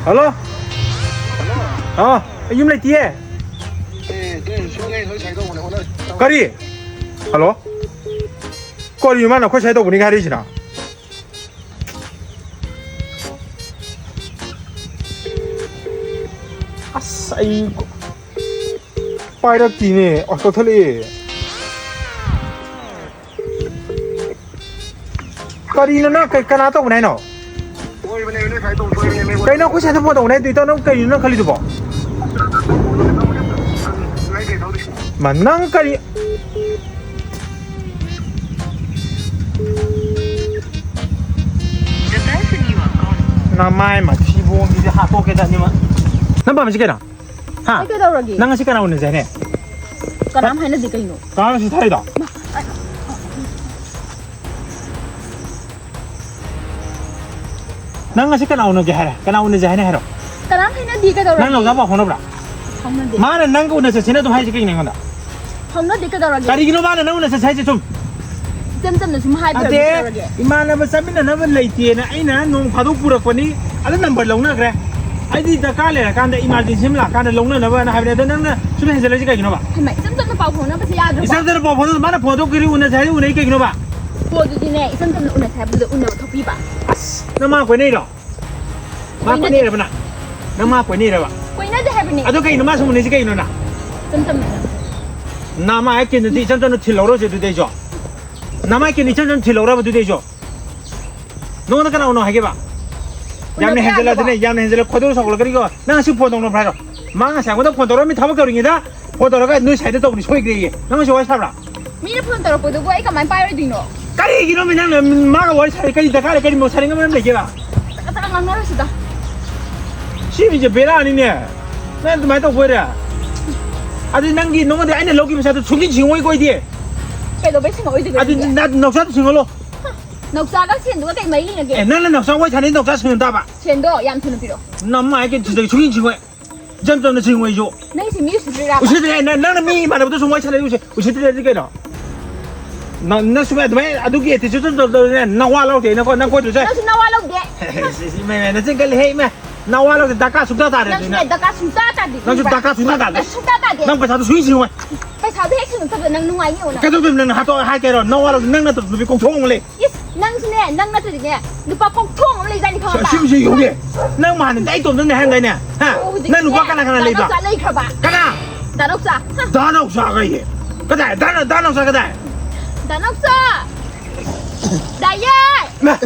ꯍꯜꯂꯣ? ꯑꯥ, ꯑꯩ ꯌꯨꯝ ꯂꯩꯇꯤꯌꯦ꯫ ꯀꯔꯤ? ꯍꯜꯂꯣ? ꯀꯔꯤꯅꯣ ꯃꯥꯅ ꯑꯩꯈꯣꯏ ꯁ꯭ꯋꯥꯏ ꯇꯧꯕꯅꯤꯒ ꯍꯥꯏꯔꯛꯏꯁꯤꯅ? ꯑꯁ, ꯑꯩ ꯄꯥꯏꯔꯛꯇꯤꯅꯦ꯫ ꯑꯁ, ꯀꯛꯊꯠꯂꯛꯑꯦ꯫ ꯀꯔꯤꯅꯣ ꯅꯪ ꯀꯩ-, ꯀꯅꯥ ꯇꯧꯕꯅꯦ ꯍꯥꯏꯅꯣ? ꯁꯣꯏꯕꯅꯦ, ꯅꯣꯏ ꯁ꯭ꯋꯥꯏ ꯇꯧ ꯁꯣꯏꯕꯅꯦ, ꯃꯤ ꯀꯩꯅꯣ ꯑꯩꯈꯣꯏ ꯁ꯭ꯋꯥꯏꯗ ꯐꯣꯟ ꯇꯧꯕꯅꯦ ꯍꯥꯏꯗꯨ? ꯏꯇꯥꯎ, ꯅꯪ ꯀꯔꯤꯅꯣ ꯅꯪ ꯈꯜꯂꯤꯗꯨꯕꯣ? ꯂꯩꯇꯦ, ꯊꯧꯔꯤ꯫ ꯃꯥ, ꯅꯪ ꯀꯔꯤ? The person you are calling. ꯅꯃꯥꯏ ꯃꯊꯤꯕꯣꯡꯁꯤꯗꯤ ꯍꯥꯠꯇꯣꯛꯀꯦ ꯇꯅꯤꯃ꯫ ꯅꯪ ꯄꯥꯝꯃꯤꯁꯤ ꯀꯩꯅꯣ? ꯍꯥ? ꯑꯩ ꯀꯩꯗꯧꯔꯒꯦ? ꯅꯪ ꯉꯁꯤ ꯀꯅꯥ ꯎꯅꯁꯦ ꯍꯥꯏꯅꯦ? ꯀꯅꯥꯝ ꯍꯥꯏꯅꯗꯦ ꯀꯩꯅꯣ꯫ ꯀꯅꯥꯅꯣ ꯁꯤ ꯊꯥꯔꯤꯗꯣ? ꯃꯥ, ꯑꯩ ꯅꯪ ꯉꯁꯤ ꯀꯅꯥ ꯎꯅꯒꯦ ꯍꯥꯏꯔꯦ? ꯀꯅꯥ ꯎꯅꯁꯦ ꯍꯥꯏꯅ ꯍꯥꯏꯔꯣ? ꯀꯅꯥꯝ ꯍꯥꯏꯅꯗꯦ, ꯀꯩꯗꯧꯔꯒꯦ? ꯅꯪ ꯅꯥꯎꯆꯥ ꯄꯥꯎ ꯐꯥꯎꯅꯕ꯭ꯔꯥ? ꯐꯥꯎꯅꯗꯦ꯫ ꯃꯥꯅ ꯅꯪꯒ ꯎꯅ ꯆꯠꯁꯦꯅ ꯑꯗꯨꯝ ꯍꯥꯏꯁꯦ ꯀꯩꯒꯤꯅꯣ ꯑꯩꯉꯣꯟꯗ? ꯐꯥꯎꯅꯗꯦ, ꯀꯩꯗꯧꯔꯒꯦ? ꯀꯔꯤꯒꯤꯅꯣ ꯃꯥꯅ ꯅꯪ ꯎꯅ ꯆꯠꯁꯦ ꯍꯥꯏꯁꯦ ꯁꯨꯝ? ꯏꯆꯝ ꯆꯝꯅ ꯁꯨꯝ ꯍꯥꯏꯕ ꯑꯣꯏꯔꯝꯅꯤ, ꯅꯠꯇꯦ, ꯀꯩꯗꯧꯔꯒꯦ? ꯏꯃꯥꯟꯅꯕ ꯆꯠꯃꯤꯟꯅꯅꯕ ꯂꯩꯇꯦꯅ ꯑꯩꯅ ꯅꯣꯡ ꯐꯥꯗꯣꯛ ꯄꯨꯔꯛꯄꯅꯤ, ꯑꯗꯨ ꯅꯝꯕꯔ ꯂꯧꯅꯈ꯭ꯔꯦ꯫ ꯑꯩꯗꯤ ꯗꯔꯀꯥꯔ ꯂꯩꯔꯀꯥꯟꯗ, ꯏꯃꯥꯔꯖꯦꯟꯁꯤ ꯑꯃ ꯂꯥꯛꯀꯥꯟꯗ ꯂꯧꯅꯅꯕꯅ ꯍꯥꯏꯕꯅꯦ, ꯑꯗꯣ ꯅꯪꯅ ꯁꯨꯝ ꯍꯦꯟꯖꯜꯂꯛꯏꯁꯦ ꯀꯩꯒꯤꯅꯣꯕ? ꯍꯩꯃꯥ, ꯏꯆꯝ ꯆꯝꯅ ꯄꯥꯎ ꯐꯥꯎꯅꯕꯁꯦ ꯌꯥꯗ꯭ꯔꯕꯣ? ꯏꯆꯝ ꯆꯝꯅ ꯄꯥꯎ ꯐꯥꯎꯅꯕ, ꯃꯥꯅ ꯐꯣꯟ ꯇꯧꯔꯛꯀꯦꯗꯤ ꯎꯅꯁꯦ ꯍꯥꯏꯗꯤ ꯎꯅꯩ ꯀꯩꯒꯤꯅꯣꯕ? ꯐꯣꯟꯗꯨꯗꯤꯅꯦ, ꯏꯆꯝ ꯆꯝꯅ ꯎꯅꯁꯦ ꯍꯥꯏꯕꯗꯨꯗ ꯎꯅꯕ ꯊꯣꯛꯄꯤꯕ꯫ ꯑꯁ, ꯅꯃꯥ ꯀꯣꯏꯅꯩꯔꯣ? ꯃꯥ ꯀꯣꯏꯅꯗꯦ꯫ ꯀꯣꯏꯅꯩꯔꯕ ꯅꯪ? ꯅꯃꯥ ꯀꯣꯏꯅꯩꯔꯕ? ꯀꯣꯏꯅꯗꯦ ꯍꯥꯏꯕꯅꯦ꯫ ꯑꯗꯣ ꯀꯩꯅꯣ ꯃꯥ ꯁꯨꯝ ꯎꯅꯩꯁꯦ ꯀꯩꯒꯤꯅꯣ ꯅꯪ? ꯏꯆꯝ ꯆꯝꯅ꯫ ꯅꯃꯥ ꯍꯦꯛ ꯀꯤꯟꯗꯨꯗꯤ ꯏꯆꯝ ꯆꯝꯅ ꯊꯤꯜꯍꯧꯔꯣꯁꯦ ꯑꯗꯨꯗꯤ ꯑꯩꯁꯨ꯫ ꯅꯃꯥ ꯀꯤꯟ ꯏꯆꯝ ꯆꯝꯅ ꯊꯤꯜꯍꯧꯔꯕ ꯑꯗꯨꯗꯤ ꯑꯩꯁꯨ꯫ ꯅꯉꯣꯟꯗ ꯀꯅꯥ ꯎꯅꯧ ꯍꯥꯏꯒꯦꯕ? ꯌꯥꯝꯅ ꯎꯅꯕ ꯍꯦꯟꯖꯜꯂꯛꯑꯗꯤꯅꯦ, ꯌꯥꯗ꯭ꯔꯣ? ꯌꯥꯝꯅ ꯍꯦꯟꯖꯜꯂꯛ-, ꯈꯣꯏꯗꯧ ꯁꯥꯎꯒꯠꯂꯛꯀꯅꯤꯀꯣ꯫ ꯅꯪ ꯉꯁꯤ ꯐꯣꯟ ꯇꯧꯅꯕ꯭ꯔꯥ ꯍꯥꯏꯔꯣ? ꯃꯥ ꯉꯁꯥꯏ ꯑꯩꯉꯣꯟꯗ ꯐꯣꯟ ꯇꯧꯔꯛꯑꯝꯃꯤ ꯊꯕꯛ ꯇꯧꯔꯤꯉꯩꯗ꯫ ꯐꯣꯟ ꯇꯧꯔꯒ ꯅꯣꯏ ꯁꯥꯏꯗ ꯇꯧꯕꯅꯤ ꯁꯣꯏꯈ꯭ꯔꯦꯌꯦ꯫ ꯅꯪꯁꯨ ꯋꯥꯔꯤ ꯁꯥꯕ꯭ꯔꯥ? ꯃꯤꯅ ꯐꯣꯟ ꯇꯧꯔꯛꯄꯗꯨꯕꯨ ꯑꯩ ꯀꯃꯥꯏꯅ ꯄꯥꯏꯔꯣꯏꯗꯣꯏꯅꯣ? ꯀꯔꯤꯒꯤꯅꯣ ꯃꯤ ꯅꯪꯅ ꯃꯥꯒ ꯋꯥꯔꯤ ꯁꯥꯔꯤ? ꯀꯔꯤ ꯗꯔꯀꯥꯔ ꯂꯩ? ꯀꯔꯤ ꯃꯣ ꯁꯥꯅꯤꯡꯉꯥꯏ ꯃꯔꯝ ꯂꯩꯒꯦꯕ? ꯆꯀꯠ ꯆꯀꯠ ꯉꯥꯡꯅꯔꯣꯏꯁꯤꯗ꯫ ꯁꯤ ꯃꯤꯁꯦ ꯕꯦꯔꯥꯅꯤꯅꯦ꯫ ꯅꯪ ꯑꯗꯨꯃꯥꯏꯅ ꯇꯧꯕ ꯑꯣꯏꯔꯦ꯫ ꯑꯗꯨꯗꯤ ꯅꯪꯒꯤ, ꯅꯉꯣꯟꯗ ꯑꯩꯅ ꯂꯧꯈꯤꯕ ꯄꯩꯁꯥꯗꯣ ꯁꯨꯡꯁꯤꯡ ꯁꯤꯡꯉꯣꯏꯀꯣ ꯑꯩꯗꯤ꯫ ꯀꯩꯗꯧꯕꯩ ꯁꯤꯡꯉꯛꯑꯣꯏꯗꯣꯏꯅꯣ ꯑꯗꯨꯗꯤ ꯅꯪꯗꯤ? ꯅ-, ꯅꯥꯎꯆꯥꯗ ꯁꯤꯡꯍꯜꯂꯣ꯫ ꯍ, ꯅꯥꯎꯆꯥꯒ ꯁꯦꯟꯗꯨꯒ ꯀꯩ ꯃꯔꯤ ꯂꯩꯅꯒꯦ? ꯑꯦ, ꯅꯪꯅ ꯅꯥꯎꯆꯥ ꯋꯥꯔꯤ ꯁꯥꯟꯅꯩ, ꯅꯥꯎꯆꯥ ꯁꯤꯡꯍꯟ ꯇꯥꯕ꯫ ꯁꯦꯟꯗꯣ ꯌꯥꯝ ꯊꯨꯅ ꯄꯤꯔꯛꯑꯣ꯫ ꯅꯃ ꯍꯥꯏꯒꯦ ꯁꯤꯗꯒꯤ ꯁꯨꯡꯁꯤꯡ ꯁꯤꯡꯉꯣꯏ꯫ ꯏꯆꯝ ꯆꯝꯅ ꯁꯤꯡꯉꯨ ꯑꯩꯁꯨ꯫ ꯅꯪꯁꯦ ꯃꯤ ꯎꯁꯤꯠꯇ꯭ꯔꯤꯔꯥꯕ? ꯎꯁꯤꯠꯇ꯭ꯔꯦ꯫ ꯅꯪ, ꯅꯪꯅ ꯃꯤ ꯏꯃꯥꯟꯅꯕꯗ ꯁꯨꯝ ꯋꯥꯔꯤ ꯁꯥꯟꯅꯔꯤ ꯎꯁꯤꯠ-, ꯎꯁꯤꯠꯇ꯭ꯔꯗꯤ ꯀꯩꯅꯣ? ꯅꯪ, ꯅꯪ ꯁꯨꯃꯥꯏ ꯑꯗꯨꯃꯥꯏ ꯑꯗꯨꯒꯤ attitude ꯁꯨꯝ ꯇꯧ-, ꯇꯧꯔꯗꯤꯅꯦ, ꯅꯋꯥ ꯂꯧꯗꯦ꯫ ꯅꯪꯀꯣ, ꯅꯪ ꯀꯣꯏꯗꯣꯏꯁꯦ? ꯅꯪꯁꯨ ꯅꯋꯥ ꯂꯧꯗꯦ꯫ ꯁꯤ, ꯁꯤ, ꯏꯃꯥꯏ, ꯏꯃꯥꯏ, ꯅꯆꯤꯟ ꯀꯜꯂꯤꯍꯦ, ꯏꯃꯥꯏ꯫ ꯅꯋꯥ ꯂꯧꯗꯦ, ꯗꯔꯀꯥꯔ ꯁꯨꯡꯇꯥ ꯇꯥꯗꯦ ꯅꯪꯁꯨꯅꯦ, ꯑꯗꯨꯅ꯫ ꯗꯔꯀꯥꯔ ꯁꯨꯡꯇꯥ ꯇꯥꯗꯦ, ꯅꯪꯁꯨ ꯈꯪꯕ꯭ꯔꯥ? ꯗꯔꯀꯥꯔ ꯁꯨꯡꯇꯥ ꯇꯥꯗꯦ꯫ ꯅꯪ ꯁꯨꯡꯇꯥ ꯇꯥꯗꯦ꯫ ꯅꯪ ꯄꯩꯁꯥꯗꯣ ꯁꯨꯡꯁꯤꯡ ꯁꯤꯡꯉꯣꯏ꯫ ꯄꯩꯁꯥꯗꯣ ꯍꯦꯛ ꯁꯤꯡꯉꯛꯇꯕꯗ ꯅꯪ ꯅꯨꯡꯉꯥꯏꯅꯤ ꯌꯦꯡꯉꯣ ꯅꯪ꯫ ꯀꯩꯗꯧꯗꯣꯏꯅꯣ ꯅꯪ ꯍꯥꯠꯇꯣꯛ ꯍꯥꯏ ꯀꯩꯔꯣ? ꯅꯋꯥ ꯂꯧꯗꯦ, ꯅꯪ ꯅꯠꯇꯕ ꯅꯨꯄꯤ ꯀꯣꯡꯊꯣꯡ ꯑꯃ ꯂꯩ꯫ ꯏꯁ, ꯅꯪꯁꯨꯅꯦ, ꯅꯪ ꯅꯠꯇ꯭ꯔꯗꯤꯅꯦ, ꯅꯨꯄꯥ ꯀꯣꯡꯊꯣꯡ ꯑꯃ ꯂꯩꯖꯥꯠꯅꯤ, ꯈꯪꯉꯕ? ꯁꯤ, ꯁꯤ ꯌꯦꯡꯉꯨꯅꯦ꯫ ꯅꯪ ꯃꯥꯟꯅꯗꯤ ꯑꯩ ꯏꯇꯣꯝꯇꯅꯦ ꯍꯥꯏꯔꯝꯗꯥꯏꯅꯦ? ꯍꯥ? ꯑꯣ, ꯍꯧꯖꯤꯛꯇꯤꯅꯦ, ꯅꯪ ꯅꯨꯄꯥ ꯀꯅꯥ ꯀꯅꯥ ꯂꯩꯕ? ꯗꯥ ꯅꯥꯎꯆꯥ ꯂꯩꯈ꯭ꯔꯕ꯫ ꯀꯅꯥ? ꯗꯥ ꯅꯥꯎꯆꯥ꯫ ꯍꯥ? ꯗꯥ ꯅꯥꯎꯆꯥ ꯀꯩꯒꯤ? ꯀꯗꯥꯏ? ꯗꯥ ꯅꯥ-, ꯗꯥ ꯅꯥꯎꯆꯥ ꯀꯗꯥꯏ? ꯗꯥ ꯅꯥꯎꯆꯥ! ꯗꯥ ꯌꯥꯏ! ꯃꯥ!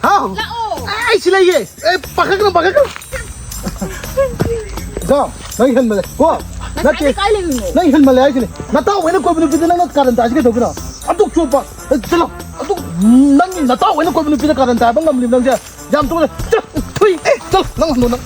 ꯍꯥꯎ! ꯂꯥꯛꯑꯣ! ꯑꯩ ꯁꯤ ꯂꯩꯌꯦ꯫ ꯑꯦ, ꯄꯥꯈꯠꯀꯅꯨ, ꯄꯥꯈꯠꯀꯅꯨ꯫ ꯏꯇꯥꯎ, ꯅꯪ ꯍꯦꯟꯃꯜꯂꯦ꯫ ꯀꯣ? ꯉꯁꯥꯏꯗꯤ ꯅꯠꯇꯦ꯫ ꯀꯥꯏ ꯂꯩꯔꯨꯏꯅꯣ? ꯅꯪ ꯍꯦꯟꯃꯜꯂꯦ ꯍꯥꯏꯁꯤꯅꯤ꯫ ꯅꯇꯥꯎ ꯍꯣꯏꯅ ꯀꯣꯏꯕ ꯅꯨꯄꯤꯗ ꯅꯪꯅ ꯀꯥꯔꯟ ꯇꯥꯏꯁꯤ ꯀꯩꯗꯧꯒꯤꯅꯣ? ꯑꯗꯨꯛ ꯆꯣꯞꯄ꯫ ꯑꯦ, ꯆꯠꯂꯣ꯫ ꯑꯗꯨꯛ ꯅꯪ ꯅꯇꯥꯎ ꯍꯣꯏꯅ ꯀꯣꯏꯕ ꯅꯨꯄꯤꯗ ꯀꯥꯔꯟ ꯇꯥꯏꯕ ꯉꯝꯂꯤꯕ ꯅꯪꯁꯦ ꯌꯥꯝ ꯇꯨꯀꯠꯆꯩ꯫ ꯆꯠ-, ꯊꯨꯏ꯫ ꯆꯠꯂꯣ, ꯅꯪ ꯍꯟꯗꯣ ꯅꯪ꯫